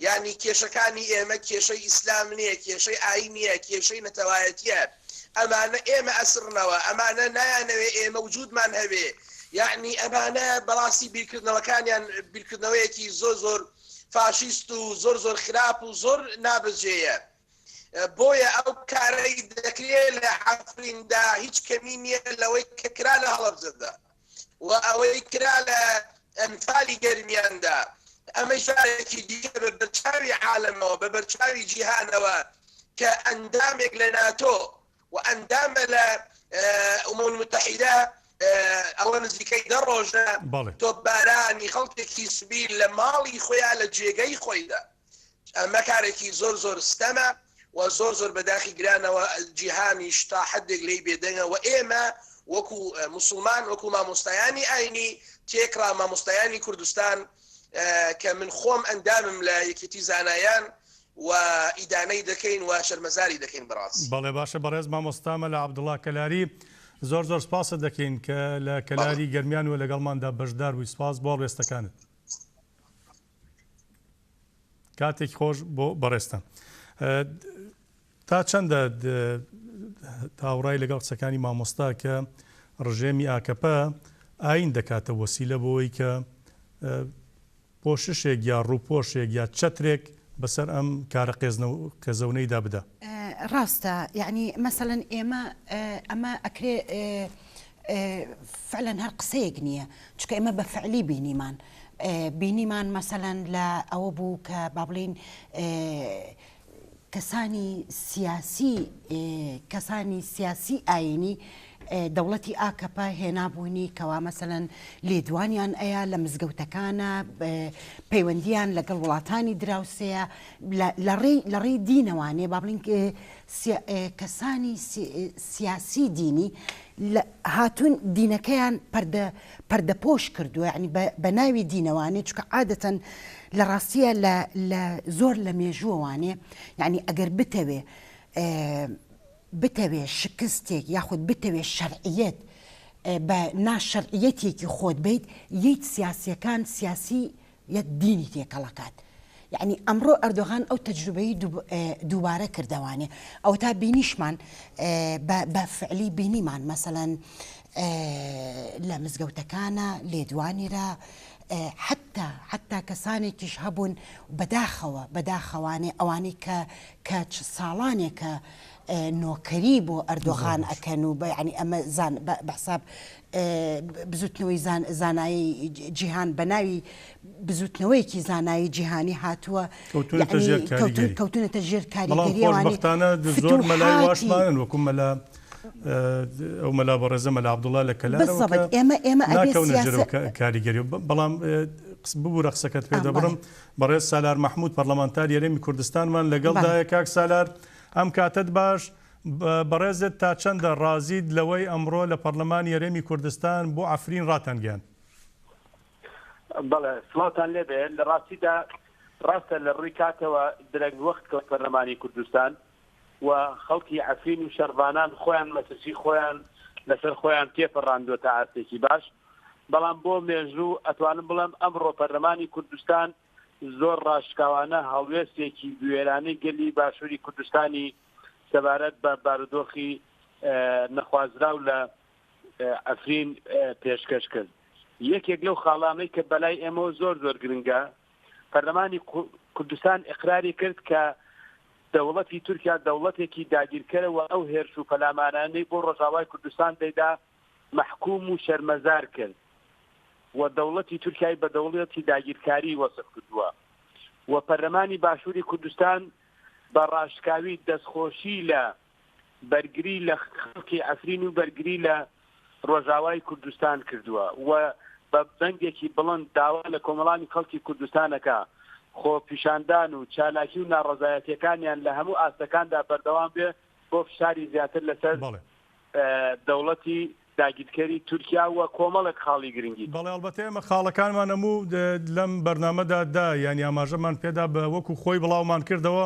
یانی کێشەکانی ئێمە کێشەی ئیسلام نییە، کێشەی ئایین نییە، کێشەی نەتەوایەتییە، ئەمانە ئێمە ئەسڕنەوە، ئەمانە نایانەوێ ئێمە وجودمان هەبێ، یانی ئەمانە بەڕاستی بیرکردنەوەکانیان بیرکردنەوەیەکی زۆر زۆر فاشیست و زۆر زۆر خراپ و زۆر نابەجێیە. بۆیە ئەو کارەی دەکرێت لە عەفریندا هیچ کەمی نییە لەوەی کە کرا لە هەڵەبجەدا و ئەوەی کرا لە ئەنفالی گەرمیاندا ئەمەش جارێکی دیکە بە بەرچاوی عالەمەوە بە بەرچاوی جیهانەوە کە ئەندامێک لە ناتۆ و ئەندامە لە ئومم المتحدە ئەوە نزیکەی دە ڕۆژە تۆپبارانی خەڵکێکی سڤیل لە ماڵی خۆیان لە جێگەی خۆیدا ئەمە کارێکی زۆر زۆر ستەمە و زۆر زۆر بە داخی گرانەوە جیهانیش تا حدێک لێی بێدەنگە و ئێمە وەکو موسڵمان وەکو مامۆستایانی ئاینی تێکڕا مامۆستایانی کوردستان کە من خۆم ئەندامم لە یەکێتی زانایان و ئیدانەی دەکەین و شەرمەزاری دەکەین بەڕاستی. بەڵێ باشە بەڕێز مامۆستا مەلا عەبدوڵا کەلاری زۆر زۆر سپاست دەکەین کە لە کەلاری گەرمیان و لەگەڵماندا بەشدار بووی سپاس بۆ هەڵوێستەکانت. کاتێکی خۆش بۆ بەڕێزتان. تا چەندە تاوڕای لەگەڵ قسەکانی مامۆستا کە ڕژێمی ئاکەپە ئاین دەکاتە وەسیلە بۆی کە پۆششێک یا ڕووپۆشێک یا چەترێک بەسەر ئەم کارە قێزەونەیدا بدا؟ ڕاستە یەعنی مەسەلەن ئێمە ئەمە ئەکرێ فعلەن هەر قسەیەک نییە چونکە ئێمە بە فعلی بینیمان بینیمان مەسەلەن لە ئەوە بوو کە با بڵین کەسانی سیاسی کەسانی سیاسی ئاینی دەوڵەتی ئاکەپە هێنابوونی کەوا مەسەلەن لێدوانیان ئەیا لە مزگەوتەکانە پەیوەندیان لەگەڵ وڵاتانی دراوسەیە لە ڕێی دینەوانێ با بڵین کەسانی سیاسی دینی هاتوون دینەکەیان پەردە پەردەپۆش کردووە یعنی بە ناوی دینەوانێ چونکە عادەتەن لە ڕاستیە لە لە زۆر لە مێژووەوانێ یعنی ئەگەر بتەوێ بتەوێ شکستێک یاخود بتەوێ شەرعیەت بە ناشەرعیەتێکی خۆت بیت یت سیاسیەکان سیاسی یەک دینی تێکەڵەکات یەعنی ئەمڕۆ ئەردۆغان ئەو تەجروبەی دووبارە کردەوانێ ئەوەتا بینیشمان بە فعلی بینیمان مەسەلەن لە مزگەوتەکانە لێدوانیرا حتا حتا کەسانێکیش هەبوون بەداخەوە بەداخەوانێ ئەوانەی کە کە ساڵانێکە نۆکەری بۆ ئەردۆغان ئەکەن و بەیانی ئەمە زان بە حساب بزوتنەوەی زانایی جیهان بە ناوی بزوتنەوەیەکی زانایی جیهانی هاتووە کەوتونەتە ژێر کاریگەریەوانە زۆر مەلای واشمانن وەکو مەلا. ئەو مەلا بەڕێزە مەلا عەبدوڵا لە کەلارەوە بالضبط کە ئێمە ئێمە ئەبێ ناکەونە ژێر سیاسە ئەو کاریگەری بەڵام ببورە قسەکەت پێ ئا بەڵێ دەبڕم بەڕێز سالار مەحمود پەڕلەمانتاری هەرێمی کوردستانمان بەڵێ لەگەڵدایە کاک سالار ئەم کاتەت باش بەڕێزت تا چەندە ڕازیت لەوەی ئەمڕۆ لە پەڕلەمانی هەرێمی کوردستان بۆ عەفرین ڕاتانگەیاند؟ بەڵێ سڵاوتان لێبێ لە ڕاستیدا ڕاستە لە ڕووی کاتەوە درەنگ وەخت کەوت پەرلەمانی کوردستان و خەڵکی عەفرین و شەڕڤانان خۆیان مەترسی خۆیان لەسەر خۆیان تێپەڕاندووە تا ئاستێکی باش بەڵام بۆ مێژوو ئەتوانم بڵێم ئەمڕۆ پەرلەمانی کوردستان زۆر ڕاشکاوانە هەڵوێستێکی بوێرانەی گەلی باشووری کوردستانی سەبارەت بە بارودۆخی نەخوازراو لە عەفرین پێشکەش کرد. یەکێک لەو خاڵانەی کە بەلای ئێمەوە زۆر زۆر گرنگە، پەرلەمانی کوردستان ئیقراری کرد کە دەوڵەتی تورکیا دەوڵەتێکی داگیرکەرە و ئەو هێرش و پەلامارانەی بۆ ڕۆژاوای کوردستان دەیدا مەحکوم و شەرمەزار کرد و دەوڵەتی تورکیای بە دەوڵەتی داگیرکاری وەسف کردووە و پەرلەمانی باشووری کوردستان بە ڕاشکاوی دەستخۆشی لە بەرگری لە خەڵکی عەفرین و بەرگری لە ڕۆژاوای کوردستان کردووە و بە دەنگێکی بڵند داوا لە کۆمەڵانی خەڵکی کوردستان ئەکا خۆپیشاندان و چالاکی و ناڕەزایەتیەکانیان لە هەموو ئاستەکاندا بەردەوام بێ بۆ فشاری زیاتر لەسەر دەوڵەتی داگیرکەری تورکیا و کۆمەڵێک خاڵی گرنگی تر. بەڵێ ئەڵبەتە ئێمە خاڵەکانمان هەموو لەم بەرنامەدا دا یانی ئاماژەمان پێدا بە وەکو خۆی بڵاومان کردەوە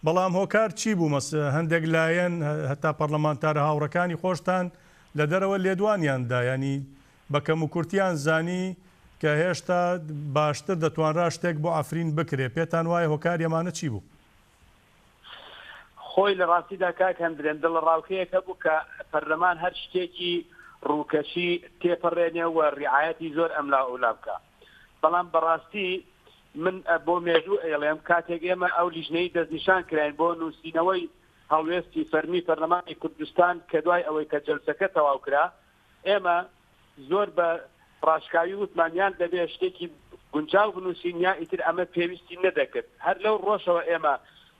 بەڵام هۆکار چی بوو مەس هەندێک لایەن هەتا پەڕلەمانتارە هاوڕەکانی خۆشتان لە دەرەوە لێدوانیان دا یانی بە کەموکورتیان زانی کە هێشتا باشتر دەتوانرا شتێک بۆ عەفرین بکرێ پێتان وایە هۆکاری ئەمانە چی بوو؟ خۆی لە ڕاستیدا کاک هەندرێن دڵەڕاوکێیەک هەبوو کە پەرلەمان هەر شتێکی ڕووکەشی تێپەڕێنێ و ڕیعایەتی زۆر ئەملا ئەولا بکا بەڵام بەڕاستی من بۆ مێژوو ئەیڵێم کاتێک ئێمە ئەو لیژنەی دەستنیشان کراین بۆ نووسینەوەی هەڵوێستی فەرمی پەرلەمانی کوردستان کە دوای ئەوەی کە جەلسەکە تەواو کرا ئێمە زۆر بە ڕاشکاوی وتمان یان دەبێ شتێکی گونجاو بنووسین یا ئیتر ئەمە پێویستی نەدەکرد. هەر لەو ڕۆژەوە ئێمە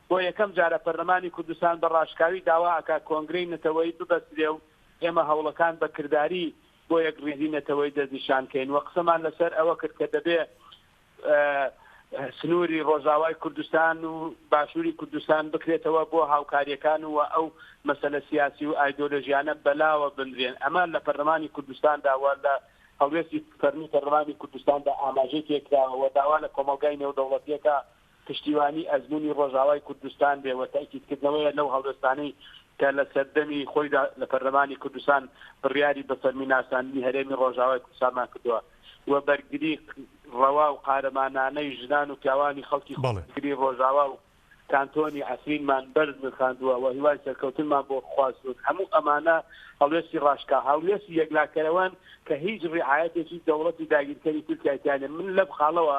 بۆ یەکەم جارە پەرلەمانی کوردستان بە ڕاشکاوی داوا ئەکا کۆنگرەی نەتەوەیی ببەسترێ و ئێمە هەوڵەکان بە کرداری بۆ یەکڕیزی نەتەوەیی دەستنیشان کەین و قسەمان لەسەر ئەوە کرد کە دەبێ سنووری ڕۆژاوای کوردستان و باشووری کوردستان بکرێتەوە بۆ هاوکارییەکان و ئەو مەسەلە سیاسی و ئایدۆلۆژیانە بەلاوە بنرێن. ئەمە لە پەرلەمانی کوردستاندا و لە هەڵوێستی فەرمی پەرلەمانی کوردستاندا ئاماژەی پێکراوە و داوا لە کۆمەڵگای نێودەوڵەتییەکە پشتیوانی ئەزموونی ڕۆژاوای کوردستان بێ و تەئکیدکردنەوەیە لەو هەڵوێستانەی کە لە سەردەمی خۆیدا لە پەرلەمانی کوردستان بڕیاری بە فەرمی ناساندنی هەرێمی ڕۆژاوای کوردستانمان کردووە و بەرگری ڕەوا و قارەمانانەی ژنان و پیاوانی خەڵکی خۆڕاگری ڕۆژاوا و کانتۆنی عەفرینمان بەرز نرخاندووە و هیوای سەرکەوتنمان بۆ خواستوون. هەموو ئەمانە هەڵوێستی ڕاشکا، هەڵوێستی یەکلاکەرەوەن کە هیچ ڕیعایەتێکی دەوڵەتی داگیرکەری تورکیای تیا نیە. من لەم خاڵەوە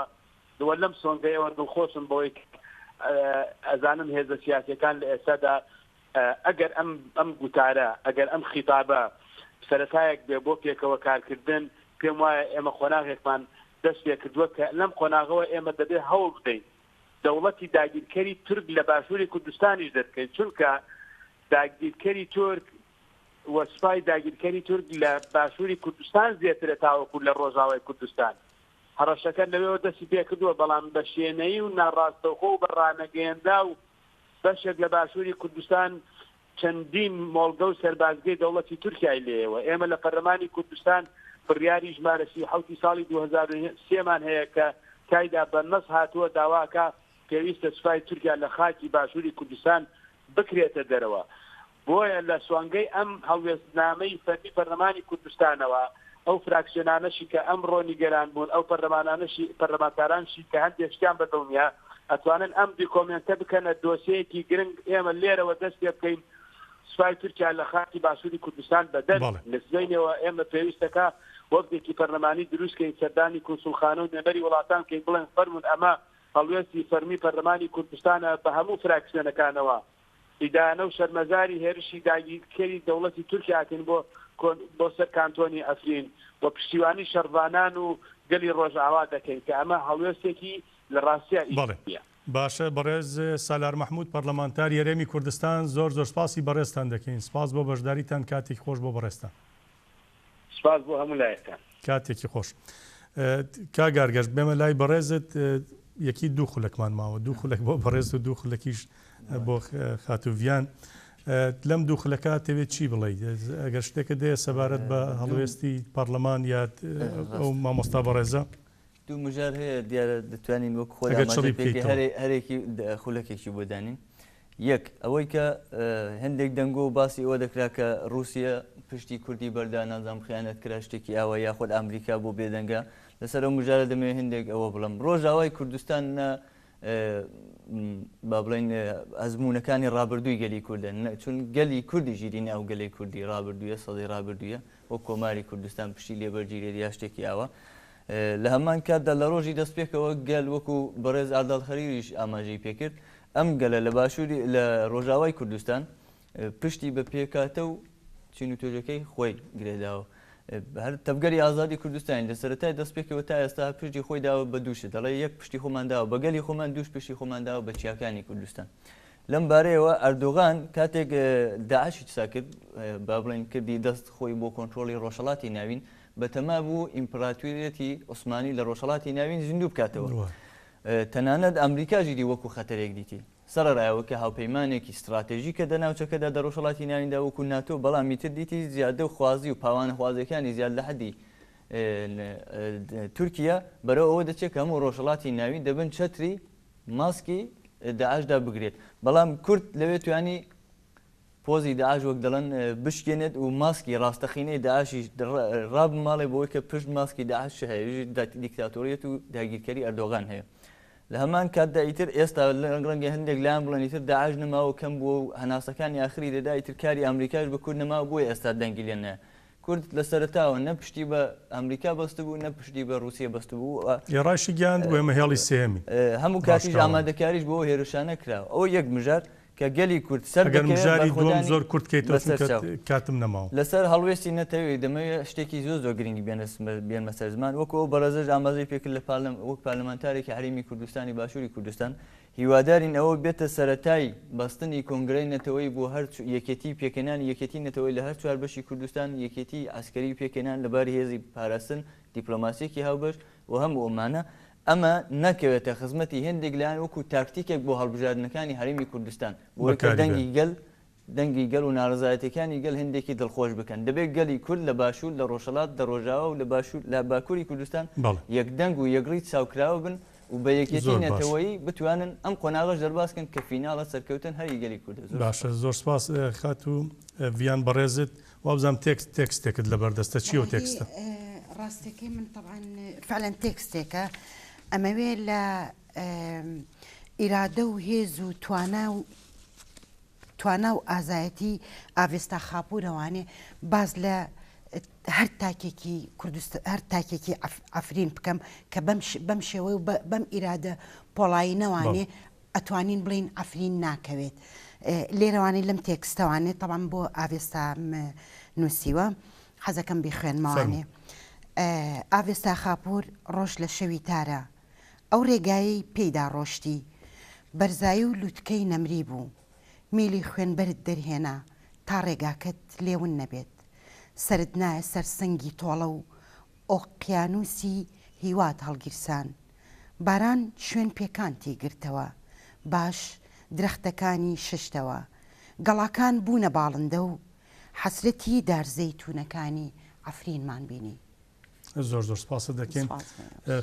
و لەم سۆنگەیەوە دڵخۆشم بەوەی کە ئەزانم هێزە سیاسیەکان لە ئێستادا ئەگەر ئەم ئەم گوتارە، ئەگەر ئەم خیتابە سەرەتایەک بێ بۆ پێکەوە کارکردن، پێم وایە ئێمە قۆناغێکمان دەست پێکردووە کە لەم قۆناغەوە ئێمە دەبێ هەوڵ بدەین دەوڵەتی داگیرکەری تورک لە باشووری کوردستانیش دەربکەین، چونکە داگیرکەری تورک و سوپای داگیرکەری تورک لە باشووری کوردستان زێترە تاوەکو لە ڕۆژاوای کوردستان. هەڕەشەکە لەوێوە دەستی پێکردووە، بەڵام بە شێنەیی و ناڕاستەوخۆ و بە ڕانەگەیەنراو بەشێک لە باشووری کوردستان چەندین مۆڵگە و سەربازگەی دەوڵەتی تورکیای لێیە و ئێمە لە پەرلەمانی کوردستان بڕیاری ژمارە 37 ی ساڵی 2003 مان هەیە کە تایدا بە نەس هاتووە داواکە پێویستە سوپای تورکیا لە خاکی باشووری کوردستان بکرێتە دەرەوە. بۆیە لە سوانگەی ئەم هەڵوێستنامەی فەرمی پەرلەمانی کوردستانەوە، ئەو فراکسیۆنانەشی کە ئەمڕۆ نیگەران بوون، ئەو پەرلەمانانەشی پەرلەمانتارانشی کە هەندێک شتیان بە دڵ نییە، ئەتوانن ئەم دیکۆمێنتە بکەنە دۆسیەیەکی گرنگ، ئێمە لێرەوە دەست پێ بکەین سوپای تورکیا لە خاکی باشووری کوردستان بەدەر لە سبەینێوە ئێمە پێویستەکە وەفدێکی پەرلەمانی دروست کەین، سەردانی کونسوڵخانە و نوێنەری وڵاتان بکەین، بڵێن فەرموون ئەمە هەڵوێستی فەرمی پەرلەمانی کوردستانە بە هەموو فراکسیۆنەکانەوە. ئیدانە و شەرمەزاری هێرشی داگیرکەری دەوڵەتی تورکیا ئەکەین بۆ بۆ سەر کانتۆنی عەفرین و پشتیوانی شەڕڤانان و گەلی ڕۆژئاوا دەکەین کە ئەمە هەڵوێستێکی لە ڕاستیا بەڵێ. ئیسلامییە. باشە بەڕێز سالار مەحمود پەرلەمانتاری هەرێمی کوردستان زۆر زۆر سپاسی بەڕێزتان دەکەین سپاس بۆ بەشداریتان کاتێکی خۆش بۆ بەڕێزتان. سپاس بۆ هەموو لایەکتان. کاتێکی خۆش. کاک ئارگەش بێمە لای بەڕێزت یەکی دوو خولەکمان ماوە دوو خولەک بۆ بەڕێزت و دوو خولەکیش بۆ خاتوو ڤیان لەم دوو خولەکە تەوێت چی بڵێیت ئەگەر شتێکە دەیە سەبارەت بە هەڵوێستی پەرلەمان یا ئەو مامۆستا بەڕێزە؟ دوو مژار هەیە دیارە دەتوانین وەک خۆی ئەگەر چڕی ئاماژە پێ بکەی بکەیتەوە. هەرێکی خولەکێکی بۆ دانین. یەک، ئەوەی کە هەندێک دەنگۆ و باسی ئەوە دەکرا کە ڕووسیە پشتی کوردی بەردا نازانم خیانەت کرا شتێکی ئاوا یاخود ئامریکا بۆ بێدەنگە لەسەر ئەو مژارە دەمەوێت هەندێک ئەوە بڵێم ڕۆژاوای کوردستان نە با بڵێین ئەزموونەکانی ڕابردووی گەلی کوردە چون گەلی کوردی ژیری ناو گەلی کوردی ڕابردوویە سەدەی ڕابردوویە وەک کۆماری کوردستان پشتی لێ بەرگیرێت یا شتێکی ئاوا. لە هەمان کاتدا لە ڕۆژی دەستپێکەوە گەل وەکو بەڕێز ئارداڵ خەلیلیش ئاماژەی پێکرد ئەم گەلە لە باشووری لە ڕۆژاوای کوردستان پشتی بە پێکهاتە و چین و توێژەکەی خۆی گرێداوە. هەر تەڤگەری ئازادی کوردستانی لە سەرەتای دەستپێکەوە تا ئێستا پشتی خۆی داوە بە دوو شت دەڵێ یەک پشتی خۆمان داوە بە گەلی خۆمان دووش پشتی خۆمان داوە بە چیاکانی کوردستان. لەم بارەیەوە ئەردۆغان کاتێک داعشی چسا کرد، با بڵێین کردی دەست خۆی بۆ کۆنترۆڵی ڕۆژهەڵاتی ناوین، بەتەما بوو ئیمپراتوریەتی عوسمانی لە ڕۆژهەڵاتی ناوین زیندوو بکاتەوە. تەنانەت ئەمریکاش ئیدی وەکو خەتەرێک دیتی. سەڕەرای ئەوە کە هاوپەیمانێکی ستڕاتێژیکە دە ناوچەکەدا دە ڕۆژهەڵاتی ناویندا وەکو ناتۆ، بەڵام ئیتر دیتی زیادە خوازی و پاوانخوازیەکانی زیاد لە حەدی تورکیە بەرەو ئەوە دەچێت کە هەموو ڕۆژهەڵاتی ناوین دەبن چەتری ماسکی داعشدا بگرێت، بەڵام کورد لەوێ توانی پۆزی داعش وەک دەڵێن بشکێنێت و ماسکی ڕاستەقینەی داعشیش ڕابماڵێ بۆی کە پشت ماسکی داعش چ هەیە، دیکتاتۆریەت و داگیرکەری ئەردۆغان هەیە. لە هەمان کاتدا ئیتر ئێستا ڕەنگە هەندێک لایان بڵێن ئیتر داعش نەماوە و کەم بووە و هەناسەکانی ئاخری دەدا، ئیتر کاری ئەمریکاش بە کورد نەماوە بۆیە ئێستا دەنگی لێ نایە. کورد لە سەرەتاوە نە پشتی بە ئەمریکا بەستبوو نە پشتی بە ڕووسیە بەستبوو و ئێ ڕایشیگەیاند و ئێمە هێڵی سێیەمین. هەموو کاتیش ڕاشکاوانە. ئامادەکاریش بۆ ئەو هێرشانە کراوە. ئەوە یەک مژار کە گەلی کورد سەر ئەگەر دەکەوێت مژاری دووەم بەرخۆدانی زۆر کورت کەیتەوە بەسەر چونکە چاو. کاتم نەماوە. لەسەر هەڵوێستی نەتەوەی دەمەوێت شتێکی زۆر زۆر گرنگ بێنمە سەر زمان وەکو ئەو بەڕێزەش ئاماژەی پێکرد لە پارلەم وەک پارلەمانتارێکی هەرێمی کوردستانی باشووری کوردستان هیوادارین ئەوە بێتە سەرەتای بەستنی کۆنگرەی نەتەوەیی بۆ هەر یەکێتی پێکهێنانی یەکێتی نەتەوەیی لە هەر چوار بەشی کوردستان، یەکێتی عەسکەری پێکهێنان لە باری هێزی پاراستن، دیپلۆماسییەکی هاوبەش و هەموو ئەمانە، ئەمە نەکەوێتە خزمەتی هێندێک لایەن وەکوو تاکتیکێک بۆ هەڵبژاردنەکانی هەرێمی کوردستان بۆ ئەوەی کە بەکاری دەنگی بێنن. گەل دەنگی گەل و ناڕەزایەتیەکانی گەل هێندێکی دڵخۆش بکەن. دەبێت گەلی کورد لە باشوور، لە ڕۆژهەڵات، لە ڕۆژاوا و لە باشوور، لە باکووری کوردستان بەڵێ. یەکدەنگ و یەکڕیز چاوکراوە بن و بە یەکێتی زۆر باش. نەتەوەیی بتوانن ئەم قۆناغەش دەرباز کەن کە فیناڵە سەرکەوتن هەر ئی گەلی کوردە. زۆر باشە سوپاس. زۆر سوپاس خاتوو ڤیان بەڕێزت وابزانم تێکست تێکستێکت لەبەر دەستە چیە ئەو وەڵاهی تێکستە؟ ڕاستەکەی من تەبعەن فعلەن تێکستێکە ئەمەوێ لە ئیرادە و هێز و توانا و توانا و ئازایەتی ئاڤێستا خاپوورەوانێ باس لە هەر تاکێکی کوردست هەر تاکێکی عەفرین بکەم کە بەم بەم شێوەی و بەم ئیرادە پۆڵایینەوانێ ئەتوانین بڵێین عەفرین ناکەوێت لێرەوانێ لەم تێکستەوانێ تەبعەن بۆ ئاڤێستام نووسیوە حەزەکەم بیخوێنمەوانێ ئاڤێستا خاپوور ڕۆژ لە شەوی تارە ئەو ڕێگایەی پێیدا ڕۆشتی، بەرزایی و لوتکەی نەمری بوو. میلی خوێنبەرت دەرهێنا تا ڕێگاکەت لێ ون نەبێت. سەرت نایە سەر سنگی تۆڵە و ئۆقیانووسی هیوات هەڵگیرسان. باران شوێن پێکانتی گرتەوە. باش درەختەکانی ششتەوە. گەڵاکان بوونە باڵندە و حەسرەتی دارزەیتوونەکانی عەفرینمان بینی. زۆر زۆر سپاست دەکەین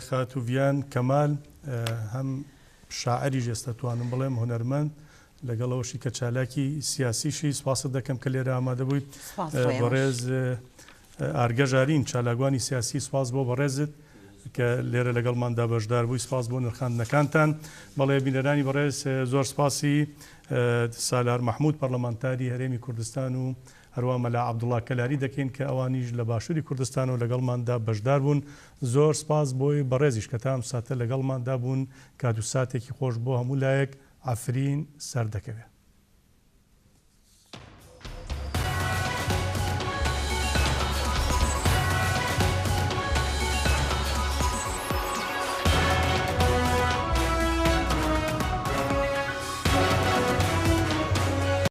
خاتوو ڤیان کەمال هەم شاعریش ئێستا توانم بڵێم هونەرمەند لەگەڵ ئەوەشی کە چالاکی سیاسیشی سپاست دەکەم کە لێرە ئامادە بوویت بەڕێز ئارگە ژارین چالاکوانی سیاسی سپاس بۆ بەڕێزت کە لێرە لەگەڵماندا بەشدار بووی سپاس بۆ نرخاندنەکانتان بەڵێ بینەرانی بەڕێز زۆر سپاسی سالار مححمود پەرلەمانتاری هەرێمی کوردستان و هەروا مەلا عەبدوڵا کەلاری دەکەین کە ئەوانیش لە باشوری کوردستانەوە لەگەڵماندا بەشدار بوون. زۆر سپاس بۆی بەڕێزیش کە تا ئەم ساتە لەگەڵماندا بوون. کات و ساتێکی خۆش بۆ هەموو لایەک. عەفرین سەردەکەوێ.